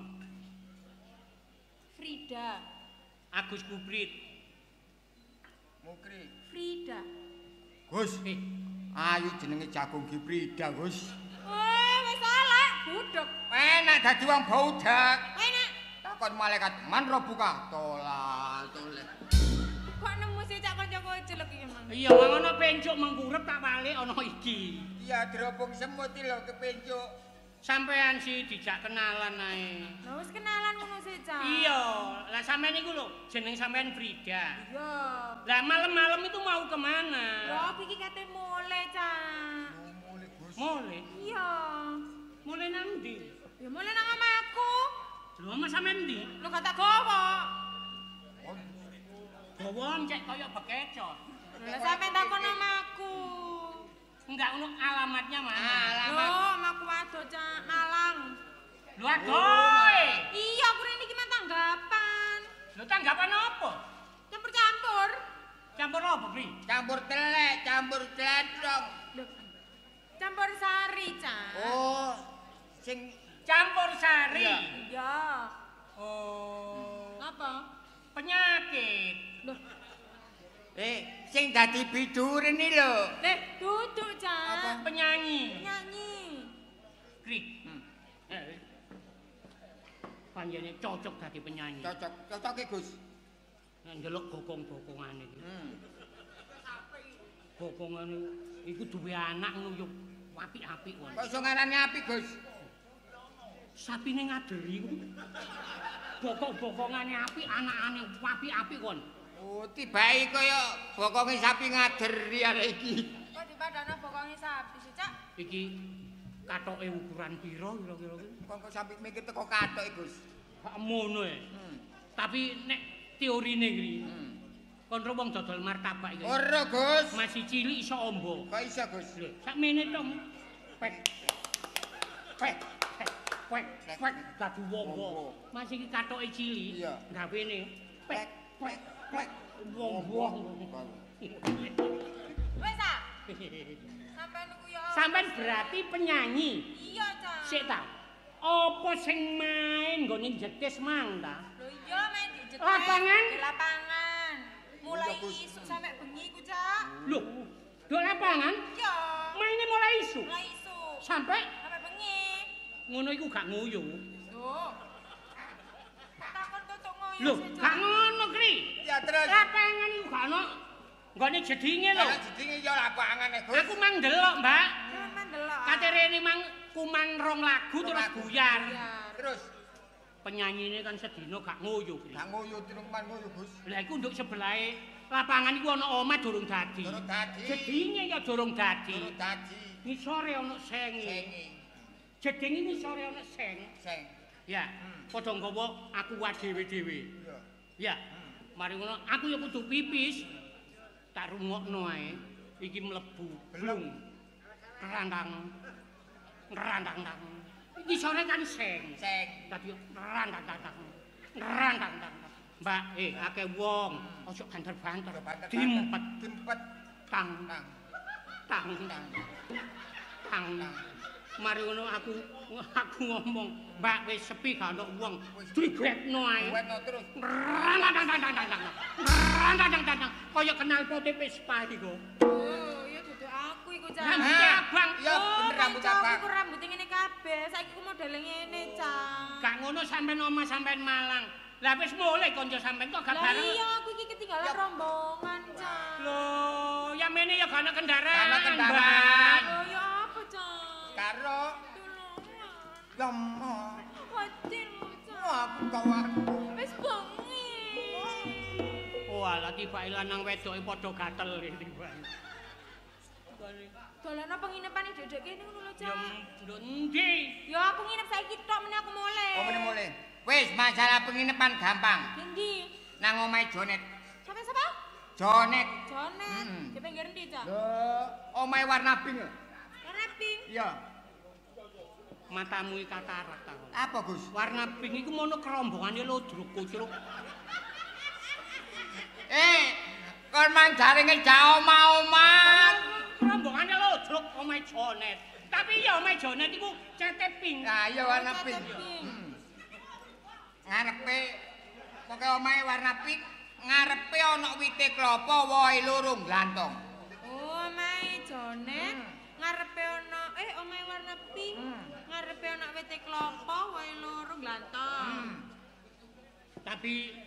Frida. Agus Kubrit. Mukri. Frida. Gus. Ayu jenenge jagung Gibrida, Gus. Wah, wis elek, budek. Enak dadi wong budak. Enak. Takon malaikat man robuka tolak toleh. Kok nemu sih cak kanca celek iki, Mang? Iya, mang ana pencuk mengkurep tak balik ana iki. Iya, dirobong semut iki lho kepencuk. Sampean sih dijak kenalan ae. Lah wis kenalan ngono sih, Cak. Iya, lah sampean iku lho jeneng sampean Frida. Iya. Lah malam-malam itu mau kemana? Lho aku iki kate mule, Cak. Mule, Gus. Mule? Iya. Mule nang ndi? Ya mule nang omahku. Lho omah sampean ndi? Lho gak tak gawa. Gawa cek kaya bekecot. Lah sampean takon omahku. Enggak ono alamatnya mana? Alamat. Lho, omahku waduh, Cak, Malang. Lho adoh. Iya, aku rene iki mah tanggapan. Lho tanggapan apa? Campur-campur. Campur apa, Bri? Campur telek, campur tletong. Lho. Campur sari, Cak. Oh, sing campur sari. Iya. Oh. Apa? Penyakit. Lho. Sing dadi biduren iki lho. Duduk, Cak. Apa? Penyanyi. Penyanyi. Kri. Panjene cocok dadi penyanyi. Cocok, cocoke Gus. Nek ndelok bokong-bokongane iki. Bokongane iku duwe anak ngono yo apik-apik wae. Kok iso ngarani apik, Gus? Sapine ngaderi ku. Bokong-bokongane apik, anakane apik-apik kon. Oh, tibake kaya bokonge sapi ngaderi arek iki. Kok dipadakno bokonge sapi sih, Cak? Iki katoke ukuran pira kira-kira ki? Kok sampe mikir teko katoke, Gus. Gak ngono e. Tapi nek teorine iki. Kon ro wong dodol martabak iki. Ora, Gus. Masih cilik iso ombo. Kok iso, Gus? Lho, sakmene to. Pek. Pek. Pek. Pek dadi wombo. Masih iki katoke cilik. Gawene pek pek pek wombo. Wis ah. Sampeyan niku ya. Sampeyan berarti penyanyi. Iya, Cak. Sik ta. Apa sing main nggone jetis mang ta? Lho iya main di jetis. Lapangan? Di lapangan. Mulai isuk sampe bengi iku, Cak. Lho, nduk lapangan? Iya. Maine mulai isuk. Mulai isuk. Sampai sampai bengi. Ngono iku gak ngoyo. Lho. Takon tutuk ngoyo. Lho, gak ngono, Kri. Ya terus. Lapangan iku gak ono nggone jedinge lho. Lah jedinge ya lapangan e, Gus. Aku mang ndelok, Mbak. Mang ndelok. Kate rene mang kumang rong lagu terus buyar. Terus penyanyine kan sedina gak ngoyo, Kri. Gak ngoyo tinuman ngoyo, Gus. Lah iku nduk sebelahe lapangan iku ana omah durung dadi. Durung dadi. Jedinge ya durung dadi. Durung dadi. Ngisore ana senge. Senge. Jedinge ngisore ana seng. Seng. Ya, padha nggawa aku wae dhewe-dhewe. Iya. Ya. Mari ngono aku ya kudu pipis. Tak rungokno ae. Iki mlebu. Blung. Rangkang. Rangkang. Iki sore kan seng. Seng. Dadi rangkang. Rangkang. Mbak, akeh wong, ojo banter-banter. Dimpet, dimpet. Tang. Tang. Tang. Tang. Mari ngono aku ngomong, Mbak wis sepi gak ono wong. Digretno ae. Digretno terus. Rangkang. Rangkang. Kaya kenal pote Vespa iki kok. Oh, ya duduk aku iku, Cak. Rambut abang. Ya bener rambut abang. Aku rambute ngene kabeh. Saiki ku modele ngene, Cak. Gak ngono sampean omah sampean Malang. Lah wis mulih kanca sampean kok gak bareng. Lah iya aku iki ketinggalan rombongan, Cak. Lho, ya mene ya gak ono kendaraan. Gak ono kendaraan. Lho ya apa, Cak? Karo tulungan. Ya mo. Watir, Cak. Aku kawan. Wis bengi. Oh, alah tibake lanang wedoke padha gatel iki, Mbak. Dolano penginepane dedek kene ngono lho, Cak. Ya nduk endi? Ya aku nginep saiki tok meneh aku mulih. Oh, meneh mulih. Wis masalah penginapan gampang. Endi? Nang omahe Jonet. Sapa-sapa? Jonet. Jonet. Di pinggir endi, Cak? Lho, omahe warna pink. Warna pink? Iya. Matamu iki katarak ta. Apa, Gus? Warna pink iku mono kerombongane lodruk kucruk. Kon mang jare ngejak omah-omah. Rombongane lodruk omahe Jonet. Tapi ya omahe Jonet iku cete pink. Lah iya warna pink. Ngarepe pokoke omahe warna pink, ngarepe ana wite klopo wohe loro glantong. Oh, omahe Jonet ngarepe ana omahe warna pink, ngarepe ana wite klopo wohe loro glantong. Tapi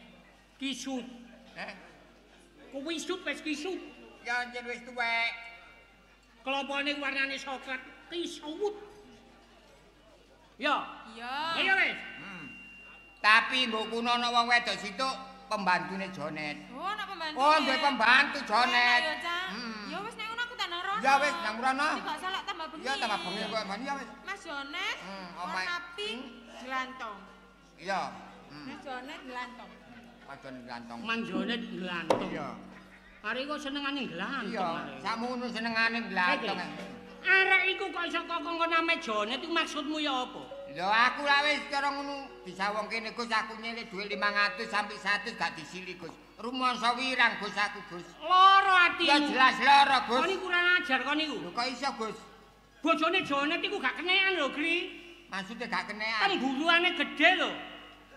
kisut. Kuwi isut wis kisut. Ya njen wis tuwek. Klopone warnane coklat kisut. Ya. Iya. Iya wis. Tapi mbok kuno ana wong wedok situk pembantune Jonet. Oh, ana pembantu. Oh, duwe pembantu Jonet. Ya, Cak. Ya wis nek ngono aku tak nang rono. Ya wis nang rono. Gak salah tambah bengi. Ya tambah bengi kok ya wis. Mas Jonet. Warna pink glantong. Iya. Mas Jonet glantong. Mas Jonet glantong. Mas Jonet glantong. Iya. Arek kok senengane glantong. Iya, sakmono senengane glantong. Arek iku kok iso kok kongkon ame Jonet iku maksudmu ya apa? Lho aku lah wis cara ngono disawong kene Gus aku nyilih dhuwit 500 sampe 100 gak disili Gus. Rumangsa wirang Gus aku Gus. Lara atimu. Ya jelas lara Gus. Kon iku kurang ajar kon iku. Lho kok iso Gus? Bojone Jonet iku gak kenean lho, Gri. Maksude gak kenean. Pemburuane gedhe lho.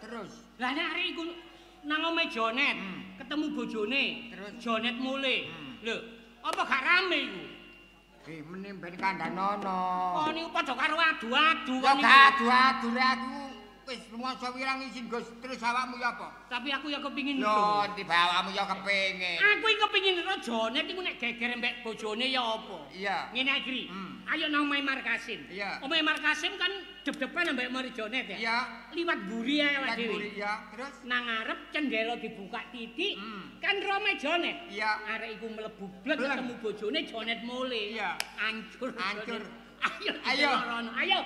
Terus. Lah nek arek iku nang omahe Jonet, ketemu bojone, terus Jonet mulih. Lho, apa gak rame iku? Mene ben kandhanono. Oh niku padha karo adu-adu kok. Ya gak adu-adu rek aku. Wis rumangsa wirang isin Gus, terus awakmu ya apa? Tapi aku ya kepingin lho, tiba awakmu ya kepingin. Aku iki kepingin ro Jonet iku nek geger mbek bojone ya apa? Iya. Ngene ae, Gri. Ayo nang omahe Markasim. Iya. Omahe Markasim kan dep-depan ambek omahe Jonet ya. Iya. Liwat mburi ae awake dhewe. Liwat mburi ya, terus nang ngarep cendela dibuka titik, kan rome Jonet. Iya. Arek iku mlebu blek ketemu bojone Jonet mule. Iya. Ancur. Ancur. Ayo. Ayo. Ayo.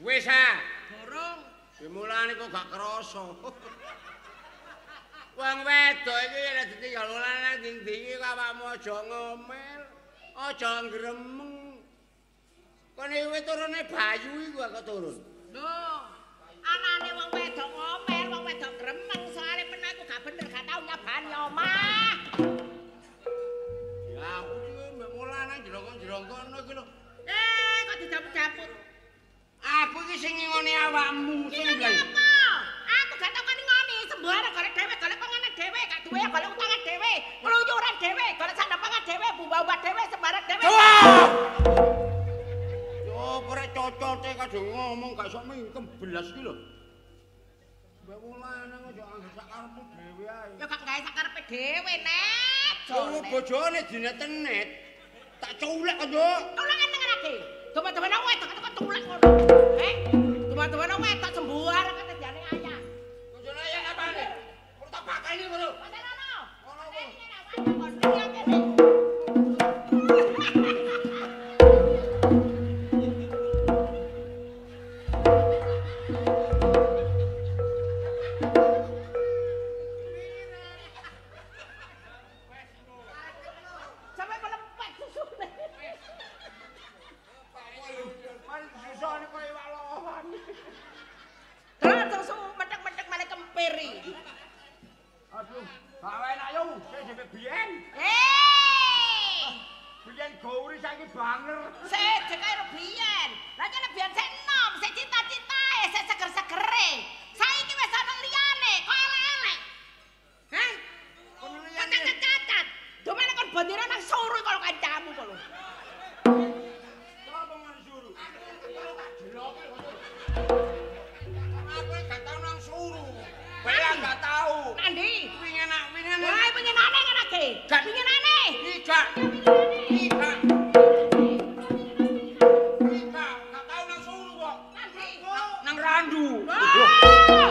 Wis ah. Durung. Dimulane kok gak krasa. Wong wedok iki nek ditinggal lanang ndi-ndi iki awakmu aja ngomel, aja ngremeng. Kene wis turune Bayu iku kok turun. Lho, anane wong wedok ngomel, wong wedok gremeng, soalé men aku gak bener gak tau nyabani omah. Ya aku iki mbek mulane jrongkon-jrongkono iki lho. Eh, kok dijaput-japut. Aku iki sing ngingoni awakmu sing blang. Apa? Aku gak tau kon ngoni, sembarang golek dhewe, golek panganan dhewe, gak duwe golek utangan dhewe, ngluyuran dhewe, golek sandapangan dhewe, bumbah-bumbah dhewe, sembarang dhewe. Yo ora cocote kadung ngomong gak iso mingkem belas iki lho. Mbak wong lanang aja anggere sak karepmu dhewe ae. Ya gak gawe sak karepe dhewe, Nek. Yo bojone dinet-net. Tak culek kok, Nduk. Tulek nang ati. Teman-teman wedok kok tulek ngono. Eh, teman-teman wedok sembuar ketejane ayah. Bojone ayah apane? Kok tak bakani ngono. Patenono. Ngono apa? kaya biyen. Eh. Biyen gauri saiki banger. Sik jek karo biyen. Lah jane biyen sik enom, sik cita-citae, sik seger-segere. Saiki wis ana liyane, kok elek-elek. Hah? Kono liyane. Cacat. Domene kon bendera nang suru karo kancamu kok lho. Sopo nang suru? Tak jeloke kok. Aku gak tau nang suru. Bela gak tau. Nang ndi? Wingenak, wingenak. Wah, wingenane ngene iki. Wingenane. Gak. Gak. Gak, gak tau nang suru kok. Nang ndi? Nang Randu. Wah,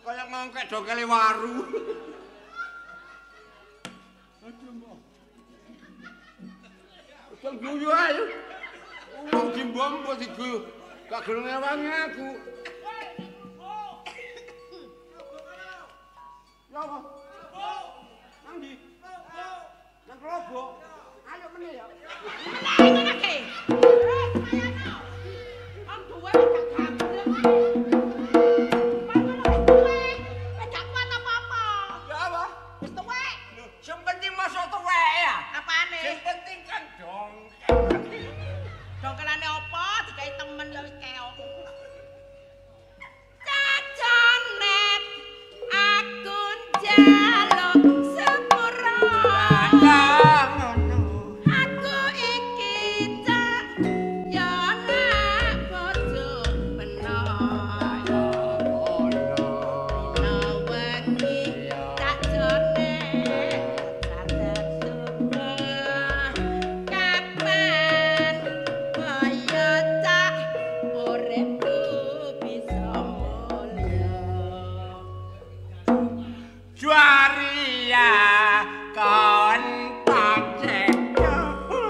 Kaya ngongkek dongkele waru. Aduh, mbok. Wong guyu ae. Wong dimbom mbok diguyu. Gak gelem ngewangi aku. Ya apa? Nang ndi? Nang Klobok. Ayo meneh ya. Meneh ngono ki. Wong duwe gak gablek. Wis gak kuat apa-apa. Ya apa? Wis tuwek. Lho, sing penting masuk tuwek ya. Apane? Sing penting kan dongkel. Dongkelane apa? Digawe temen ya wis keok. Cacanet aku njaluk sepuro. Lah ngono. Aku iki cak ya nak bojo peno. Ngono. Dina wengi cak jonet catet subuh. Kapan kaya cak uripku bisa mulya. Juaria kon pacek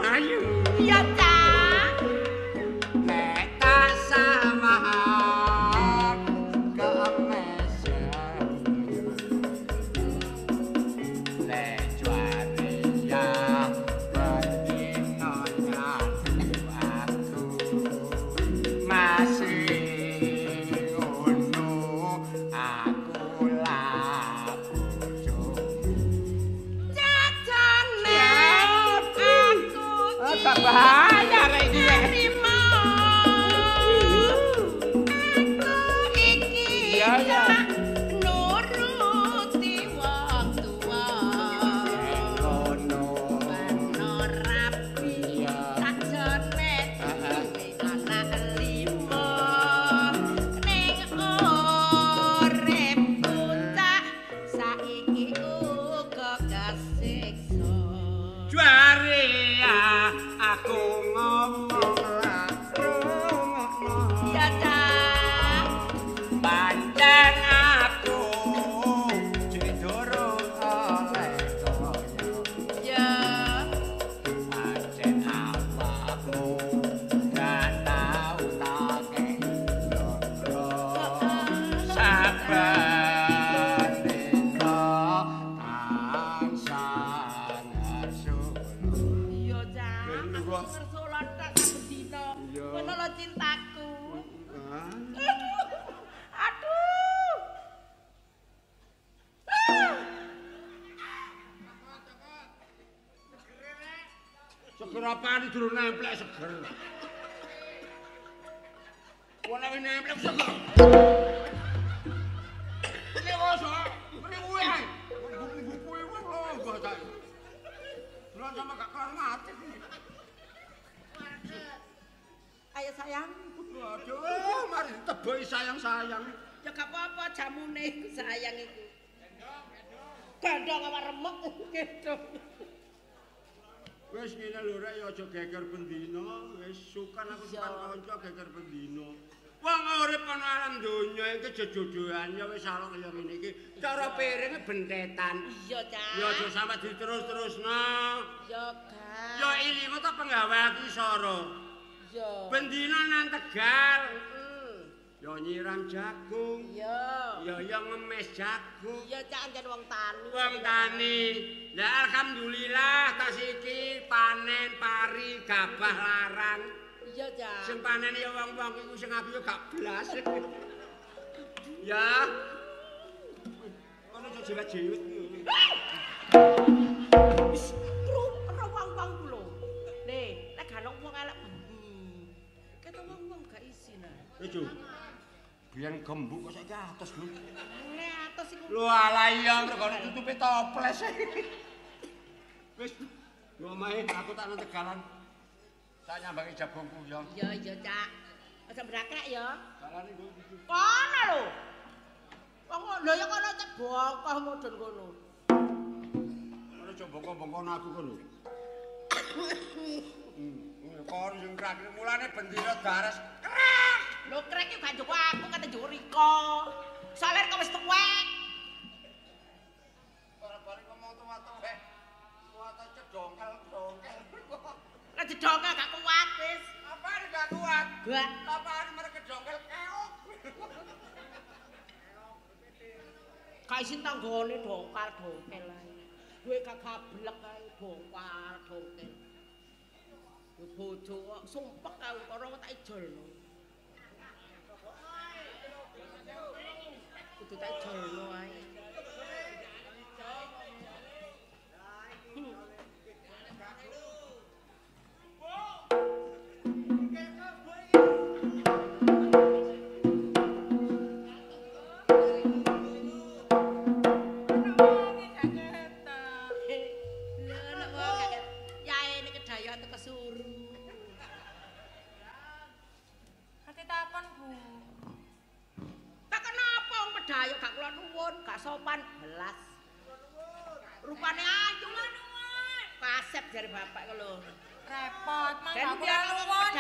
ayu. Ya cak. Nek tak sama kemesan. Lek juaria bendino nyatu aku masih ngono aku lah bojomu. Cacanet aku Tak bahaya rek iki. Terima aku iki Iya, iya. cak nuruti wong tuwa. Ngono. Bano rapi Iya. cak jonet Heeh. duwe anak lima. Ning uripku cak saiki uga kesiksa. Juaria aku ngomong lah rungokno. Ya cak. Pancen aku jek durung oleh kaya. Ya. Pancen awakmu gak tau tak kei loro. Saben dina tansah ngersula. Iya, Cak. Aku ngersula tok saben dina. Iya. Ngono lho cintaku. Aduh. Aduh. Ah. Seger apaan durung nemplek seger. Wong nek nemplek seger. Ini kok ini kuwi ae. Buku-buku kuwi lho mbah saiki. Delok sama gak kelar mati. Ayo sayang. Waduh, mari ditebeki sayang-sayang. Ya gak apa-apa jamune iku sayang iku. Gendong awak remek gendong. Wis ngene lho rek ya aja geger bendina, wis sukan aku sukan kanca geger bendina. Wong urip ana alam donya iki jejodohan ya wis alok kaya ngene iki. Cara piringe bentetan. Iya, Cak. Ya aja sampe diterus-terusno. Ya gak. Ya ilingo ta penggawe aku soro. Iya. Bendina nang Tegal. Heeh. Ya nyiram jagung. Iya. Ya ya ngemes jagung. Iya, Cak, anjen wong tani. Wong tani. Lah alhamdulillah tas iki panen pari gabah larang. Iya, Cak. Sing panen ya wong-wong iku sing aku ya gak blas. Ya. Kono aja jiwet-jiwet. Wis kru wong-wong ku lho. Le, lek gak ono wong elek. Ketok wong-wong gak isin. Lucu. Biyen gembuk kok saiki atos lho. Le atos iku. Lho alah iya mergo tutupe toples. Wis, yo omahe aku tak nang Tegalan. Tak nyambangi jabongku ya. Iya, iya, Cak. Aja mbrakrek ya. Dalane nggo kono lho. Wong lho ya kono cek bongkoh mudhun kono. Kono aja bongko-bongkono aku kono. Kon sing krek mulane bendina dares. Krek. Lho krek iki gak njowo aku kate njowo Rika. Soale kok wis tuwek. Ora bali ngomong tuwa-tuwek. Tuwa ta cedongkel-dongkel. Lah cedongkel gak kuat wis. Apane gak kuat? Gak. Apane merek cedongkel keok. Gak isin tanggane dongkal-dongkel ae. Duwe gak gablek ae dongkal-dongkel. Bojo kok sumpek aku kono tak ijolno. Kudu tak ijolno ae. Sopan belas. Rupane ayu. Kasep jare bapak iku lho. Repot, mangga kula nuwun.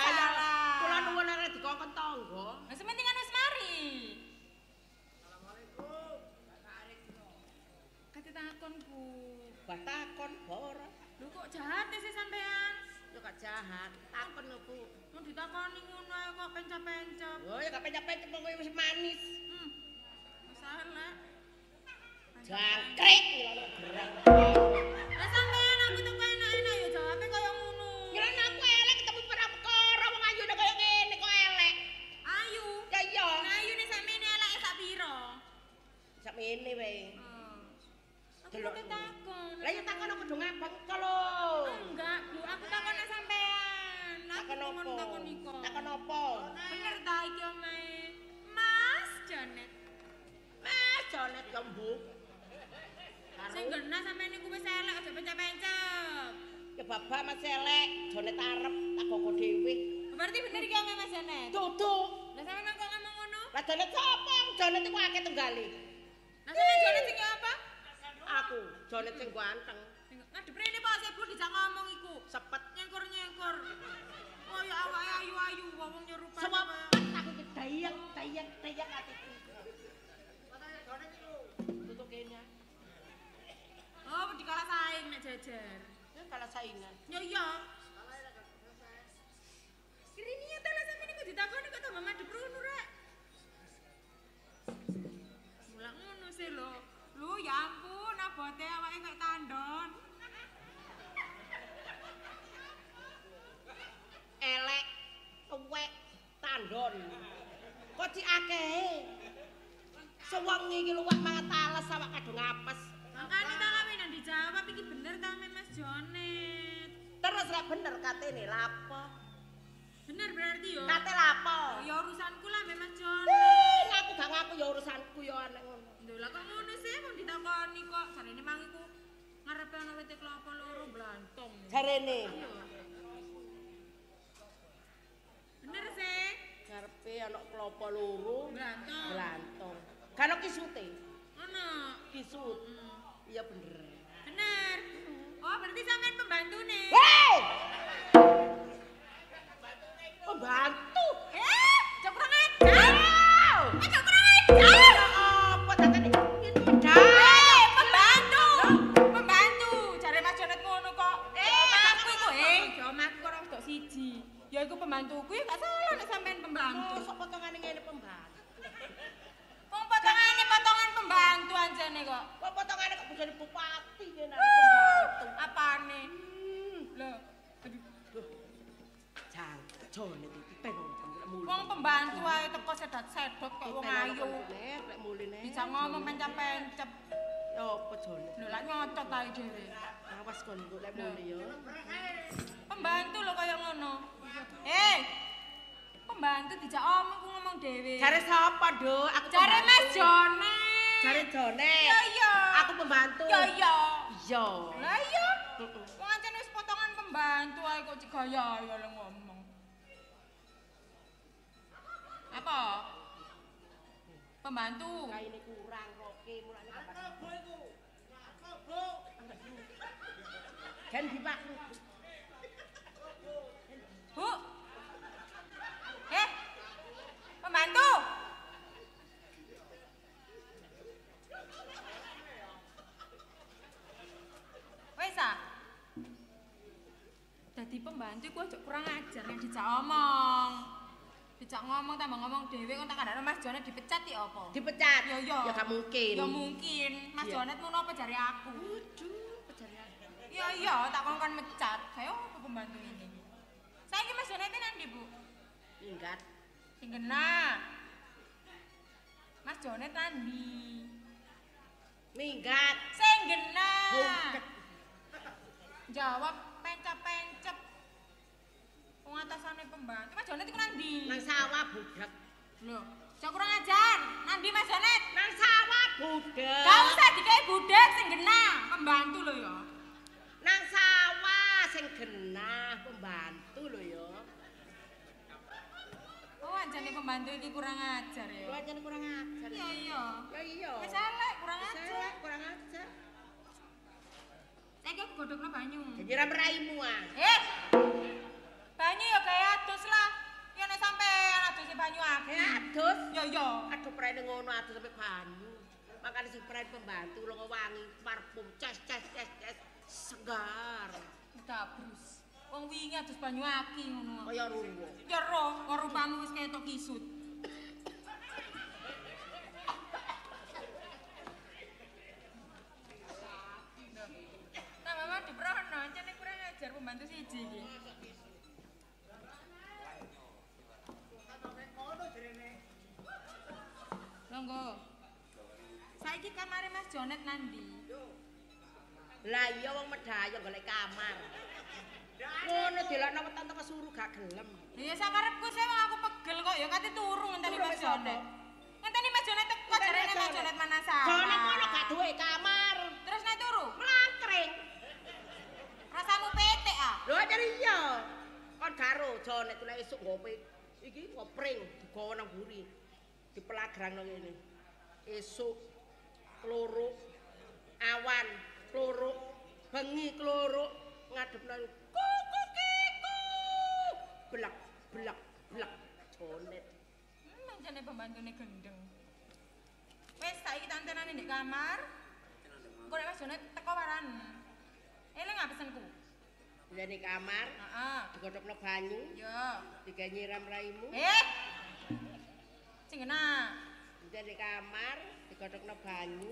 Kula nuwun arep dikongkon tangga. Lah sementing kan wis mari. Assalamualaikum. Kate takon, Bu. Bah takon ora. Lho kok jahat sih sampean? Yo gak jahat, takon lho, Bu. Mun ditakoni ngono ae kok pencap-pencap. Oh ya gak pencap-pencap kok wis manis. Salah. Jangkrik ngilono gerang. Lah sampean aku tuku enak-enak ya jawabe kaya ngono. Ngilono aku elek ketemu perkara wong ayune kaya ngene kok elek. Ayu. Ya iya. Lah ayune sakmene eleke sak pira? Sakmene wae. Aku takon. Lah ya takon aku do ngabang kok lho. Enggak, Bu, aku takon nek sampean. Takon opo? Takon iko. Takon opo? Bener ta iki omahe? Mas Janet. Mas Janet ya mbuk. Sing genah sampean niku wis elek aja pencap-pencap. Ya babak Mas elek, Janet arep tak goko dhewe. Berarti bener iki omahe Mas Janet? Duduk. Lah sampean kok ngomong ngono? Lah Janet sapa? Janet iku akeh tunggale. Lah sampean Janet sing apa? Aku Janet sing ganteng. Ngadep rene Pak Sebu dijak ngomong iku. Sepet nyengkur-nyengkur. Kaya awake ayu-ayu wong nyerupan. Sepet aku ki dayek-dayek-dayek atiku. Tutuk kene. Oh, dikalah saing nek jejer. Ya kalah saingan. Ya iya. Kirini ya ta lah sampeyan iku ditakoni kok tambah madhep rono rek. Mulak ngono sih lho. Lho ya ampun, abote awake kaya tandon. Elek, tuwek, tandon. Kok cik akehe. Sewengi iki luwak mangan tales awak kadung apes. Makane ta lha nang dijawab iki bener ta Mas Jonet. Terus lek bener katene lapo? Bener berarti yo. Kate lapo? Ya urusanku lah Mas Jonet. Aku gak ngaku ya urusanku ya aneh ngono. Lho lah kok ngono sih wong ditakoni kok jarene mang iku ngarepe ana wit klopo loro blantong. Jarene. Iya. Bener sih. Ngarepe ana klopo loro blantong. Blantong. Kan ono kisute. Ono. Kisut. Iya bener. Bener. Oh, berarti sampean pembantune. Hei! Pembantu. Eh, aja kurang ajar. Aja kurang ajar. Apa datane ini medal. Pembantu. Pembantu. Jare Mas Jonet ngono kok. Omahku iku, omahku kok ora wedok siji. Ya iku pembantuku ya gak salah nek sampean pembantu. Mosok potongane ngene pembantu. Jonet iki tenono. Wong pembantu ae teko sedat-sedot kok wong ayu. Nek muline. Bisa ngomong pencep-pencep. Ya apa Jonet? Lho lak nyocot ae dhewe. Awas kon engko lek mule ya. Pembantu lho kaya ngono. Eh. Pembantu dijak omong ku ngomong dhewe. Jare sapa, Nduk? Aku jare Mas Jonet. Jare Jonet. Ya iya. Aku pembantu. Ya iya. Iya. Lah iya. Wong ancen wis potongan pembantu ae kok digaya ya lho ngomong. Apa? Pembantu. Kaine kurang roke mulane gak iku. Bu. Gen di Pak. Bu. Eh. Pembantu. Wes ah. Dadi pembantu iku aja kurang ajar nek dijak omong. Dijak ngomong tambah ngomong dhewe kon tak kandhane Mas Jonet dipecat iki apa? Dipecat. Ya ya. Ya gak mungkin. Ya mungkin. Mas Jonet ngono apa jare aku? Waduh, jare aku. Ya iya, tak kongkon mecat. Kayak apa pembantu ini? Saiki Mas Jonet nang ndi, Bu? Minggat. Sing genah. Mas Jonet nang ndi? Minggat. Sing genah. Jawab pencep-pencep. Wong atasane pembantu. Mas Jonet iku nang ndi? Nang sawah budhek. Lho, aja kurang ajar. Nang ndi Mas Jonet? Nang sawah budhek. Gak usah dikei budhek sing genah, pembantu lho ya. Nang sawah sing genah pembantu lho ya. Oh, anjane pembantu iki kurang ajar ya. Lho anjane kurang ajar. Iya iya. Ya iya. Wis elek kurang ajar. Wis elek kurang ajar. Saiki aku godhokno banyu. Nyiram raimu ah. Eh. Banyu ya gawe adus lah. Ya nek sampean aduse banyu akeh. Adus? Ya iya. Aduh prene ngono adus sampe banyu. Makane sing prene pembantu lunga wangi parfum ces ces ces ces segar. Dabrus. Wong wingi adus banyu aki ngono. Kaya ruwo. Ya roh, wong rupamu wis ketok kisut. Nah, mama diprono, ancene kurang ajar pembantu siji iki. Monggo. Saiki kamare Mas Jonet nandi? Lah iya wong medhaya golek kamar. Ngono delokno weton teko suru gak gelem. Lha ya sakarepku sih wong aku pegel kok ya kate turu ngenteni Mas Jonet. Ngenteni Mas Jonet teko jarene Mas Jonet manasar. Jonet ngono gak duwe kamar. Terus nek turu? Mlangkring. Rasamu petek ah. Lho jare iya. Kon garo Jonet lek esuk nggo iki ngopring digawa nang mburi. Dipelagrang nang ngene. Esuk klorok, awan klorok, bengi klorok, ngadep nang kuku kiku. Blek blek blek Jonet. Mancane pembantune gendeng. Wis saiki tantenane ndek kamar. Engko nek Mas Jonet teko waran. Eling ah pesenku. Ndek kamar. Heeh. Digodhogno banyu. Ya. Digawe nyiram raimu. Eh. Sing genah. Ndek kamar digodhogno banyu.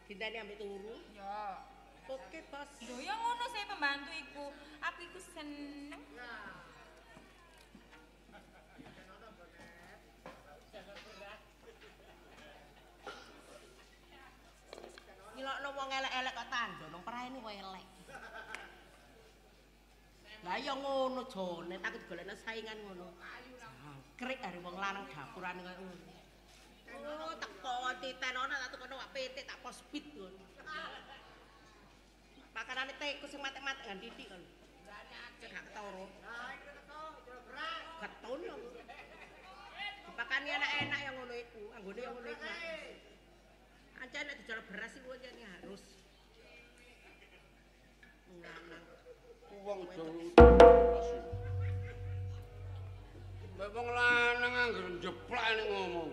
Dinteni ambek turu. Ya. Oke, Bos. Lho ya ngono sih pembantu iku. Aku iku seneng. Nyilokno wong elek-elek kok tandha nang praene kok elek. Lah ya ngono Jonet, aku digolekno saingan ngono. Jangkrik are wong lanang dapurane koyo ngono. Oh, teko titenono tak tukono wak pitik tak pospit ngono. Makanane tekus sing matek-matek ngan titik kon. Cek gak ketara. Ketun lho. Dipakani enak-enak yang ngono iku, anggone yang ngono iku. Ancen nek dijual beras iku ancen harus. Lanang. Wong dawa. Mbak wong lanang anggere njeplak nek ngomong.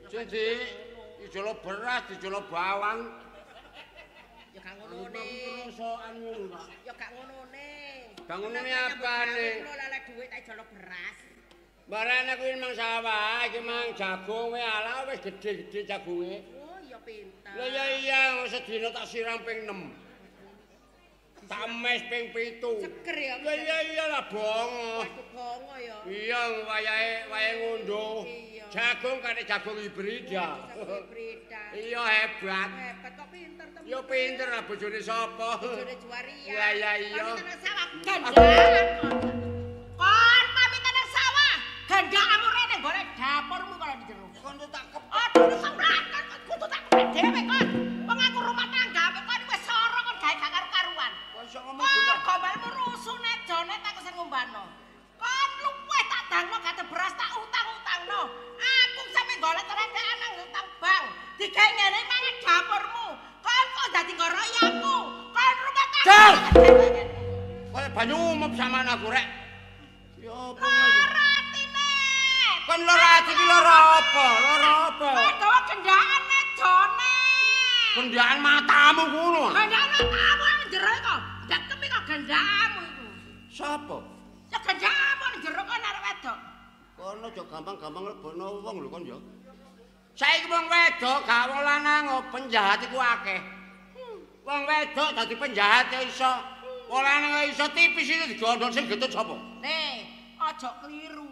Sing di ijolo beras, dijolo bawang. Ya gak ngonone. Rosokan ngono, Pak. Ya gak ngonone. Gak ngonone apane? Kula lele dhuwit tak ijolo beras. Barane kuwi mang sawah, iki mang jagung wae ala wis gedhe-gedhe jagunge. Oh, ya pinter. Lah ya iya, sedina tak siram ping 6. Tak mes ping 7. Seger ya. Iya iya lah bongo. Waduh bongo ya. Iya wayahe wayahe ngunduh. Jagung kane jagung hibrida. Jagung hibrida. Iya hebat. Hebat kok pinter temen. Ya pinter lah bojone sapa? Bojone Juwaria. Iya iya iya. Pamitan nang sawah gendaan. Kon pamitan nang sawah. Gendhaanmu rene golek dapurmu kalau di jero. Kon tak kepet. Aduh sembrakan kon kudu tak kepet dhewe kon. Wong aku rumah tangga kon wis soro kon gawe gak karu-karuan. Kon iso ngomong bentar. Gombalmu rusune jone tak sing ngumbano. Kon luweh tak dangno gak beras tak utang-utangno. Aku sampe golek teredekan nang utang bank. Digawe ngene mangan dapurmu. Kon kok dadi ngoroki aku. Kon rumah tangga. Kaya banyu umep sampean aku rek. Ya apa? Lara atine. Kon lara ati ki lara apa? Lara apa? Kon gawa gendaan jone. Gendaan matamu ngono. Gendaan matamu nang jero kok. Dekem kok gendaanmu iku. Sapa? Ya gendaanmu nang jero kon arek wedok. Kono aja gampang-gampang lebono wong lho kon ya. Saiki wong wedok gak wong lanang penjahat iku akeh. Wong wedok dadi penjahat ya iso. Wong lanang iso tipis iki digondol sing getut sapa? Nih, aja keliru.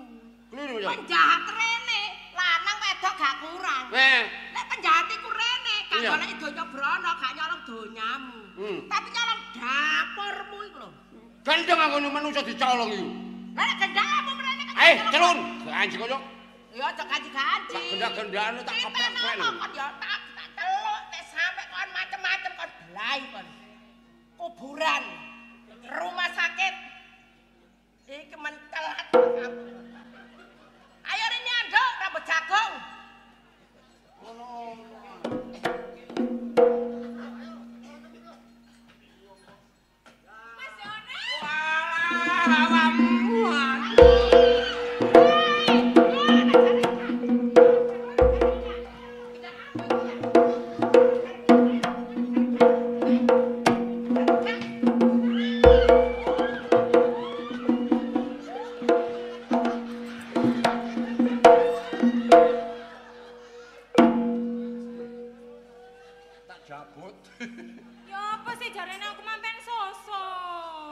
Keliru ya. Penjahat rene, lanang wedok gak kurang. Nek penjahat iku rene, gak goleki donya brana, gak nyolong donyamu. Tapi nyolong dapurmu iku lho. Gendeng aku manungsa dicolong iku. Lah nek gendhamu mrene kan. Celun. Ganji koyo. Ya aja ganji-ganji. Tak gendak-gendakane tak keplek-keplek. Kon ya tak teluk nek sampe kon macem-macem kon belai kon. Kuburan, rumah sakit. Iki mentelat. Ayo rene anduk rambut jagung. Ngono. Mas Yone. Walah awakmu.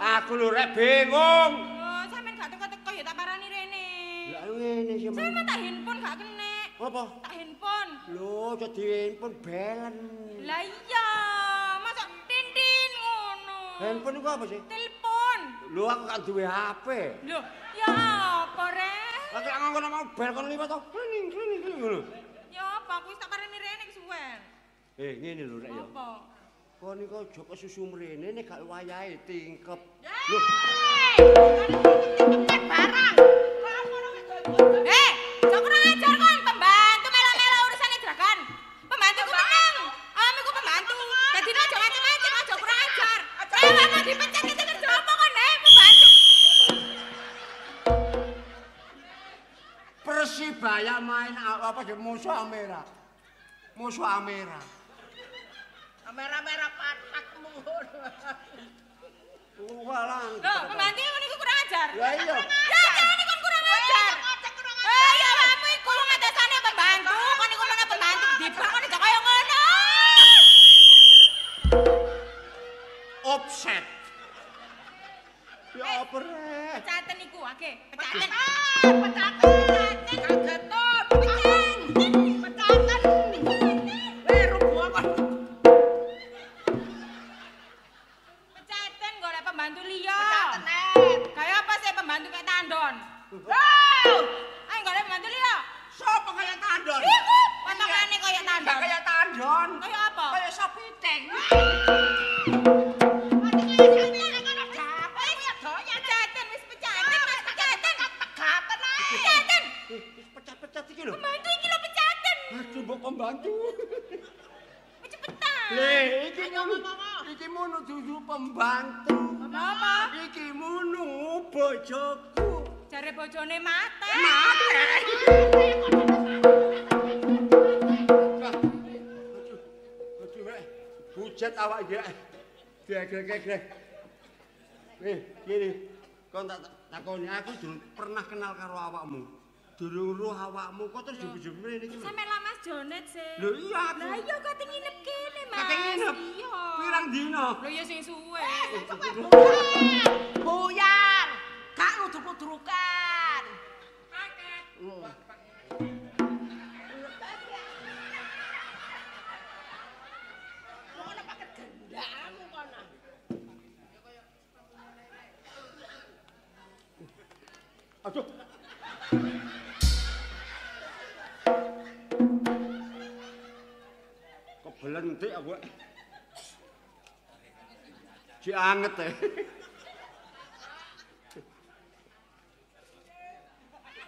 Aku lho rek bingung. Lho, sampean gak teko-teko ya tak parani rene. Lah ngene sih. Sampeyan tak handphone gak kenek. Apa? Tak handphone. Lho, aja di handphone belen. Lah iya, mosok tintin ngono. Handphone iku apa sih? Telepon. Lho, aku gak duwe HP. Lho, ya apa rek? Lah kok ngono mau bel kon liwat to. Klining klining ngono. Ya apa aku wis tak parani rene kesuwen. Ngene lho rek ya. Apa? Kon iku aja kesusu mrene nek gak wayahe tingkep. Lho. Tingkep barang. Kok ngono wedok. Aja kurang ajar kon, pembantu melo-melo urusane juragan. Pembantuku menang. Awakmu iku pembantu. Dadine aja macem-macem, aja kurang ajar. Awakmu dipecat iki kerja apa kon, pembantu. Persibaya main apa sih musuh Amera. Musuh Amera. Merah-merah patakmu. Walah. Lho, pembantu ngono iku kurang ajar. Lah iya. Ya jane kon kurang ajar. Ya awakmu iku wong atasane pembantu, kon iku ngono pembantu dibangun aja kaya ngono. Offset. Ya apa rek? Pecaten iku akeh. Pecaten. Pecaten. Kagetut. Pecaten. Weh rubuh kon. Pecaten golek pembantu liya. Pecaten net. Kaya apa sih pembantu kayak tandon? Lho, ayo golek pembantu liya. Sopo kaya tandon? Iku potongane kaya tandon. Kaya tandon. Kaya apa? Kaya sapi teng. Pecaten wis pecaten, Mas pecaten. Pegaten ae. Pecaten. Wis pecat-pecat iki lho. Pembantu iki lho pecaten. Aduh mbok pembantu. Cepetan. Le, iki ngono. Iki mono dudu pembantu. Apa? Iki mono bojoku. Jare bojone mate. Mate. Aduh, aduh rek. Bujet awak iki. Digrek-grek. Gini. Kon tak takoni aku durung pernah kenal karo awakmu. Durung roh awakmu kok terus jujuk mrene iki. Sampe lah Mas Jonet sih. Lho iya aku. Lah iya kok nginep kene, Mas. Kate nginep. Iya. Pirang dina? Lho iya sing suwe. Buyar. Gak ludruk-ludrukan. Paket. Kono paket gendakmu kono. Aduh. Kebelentik aku. Jek anget e.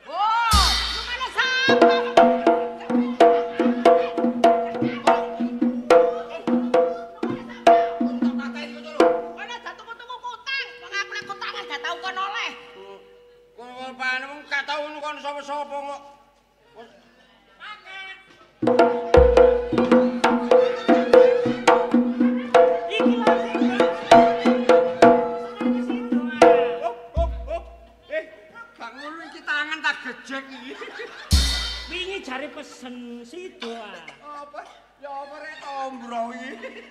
Oh, lumane sapa? Kono gak tuku-tuku kutang, wong aku nek kutangan gak tau kon oleh. Kono pane wong gak tau kon sapa-sapa kok. Paket. Iki lho sing. Hop hop hop. Gak ngono iki tangan tak gejek iki. Wingi jare pesen sido ah. Apa? Ya apa rek tombro iki?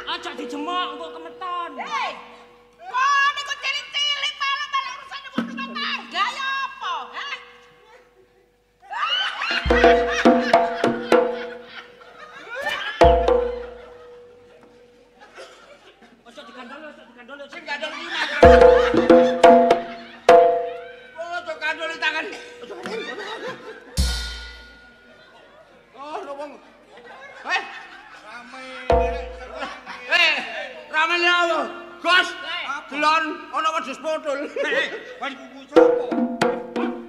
Aja dijemok engko kemeton. Hei. Kon iku cilik-cilik malah-malah urusane wong rumah tangga ya apa? Hah? Aja digandol, aja digandol. Sing gandol iki mas. Oh, aja gandol tangan. Aja gandol. Oh, lho wong. Heh, Rame. Rame lho. Gus, delon ana wedhus pothol. Wis kuku sapa?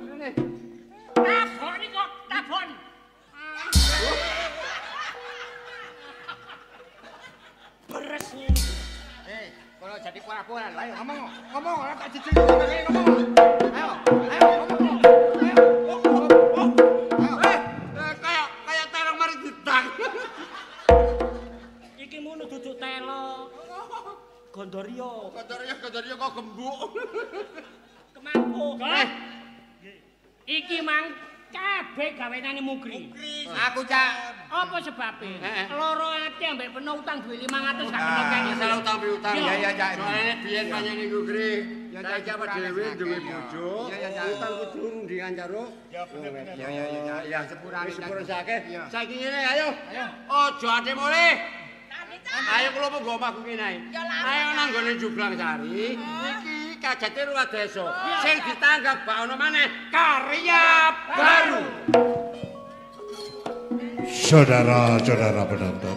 Ngene. Tabon iki kok tabon. Beres ngene. Kalau jadi pura-pura, ayo ngomong, ngomong, ora tak jijik ngomong. Ayo, ayo ngomong. Ayo. Eh, kayak terong mari didang. Iki ngono duduk telo. Gondorio, Gondorio kok gembuk. Kemangkuk. Iki mang kabeh gawenane Mugri. Aku cak. Apa sebabe? Loro ati ambek peno utang duwe 500 gak kena kene. Masalah utang piutang. Iya iya cak. Soale biyen pancen iku Gri. Ya Saiki apa dhewe duwe bojo. Utang kudu rundingan karo. Ya bener bener. Ya ya ya ya sepurane. Sepurane akeh. Iya. Saiki ngene ayo. Aja ate mulih. Ayo kula monggo omahku kene ae. Ayo nang nggone Jublang Sari. Iki kajate luwih desa. Sing ditanggap bak ana maneh karya baru. Saudara-saudara penonton,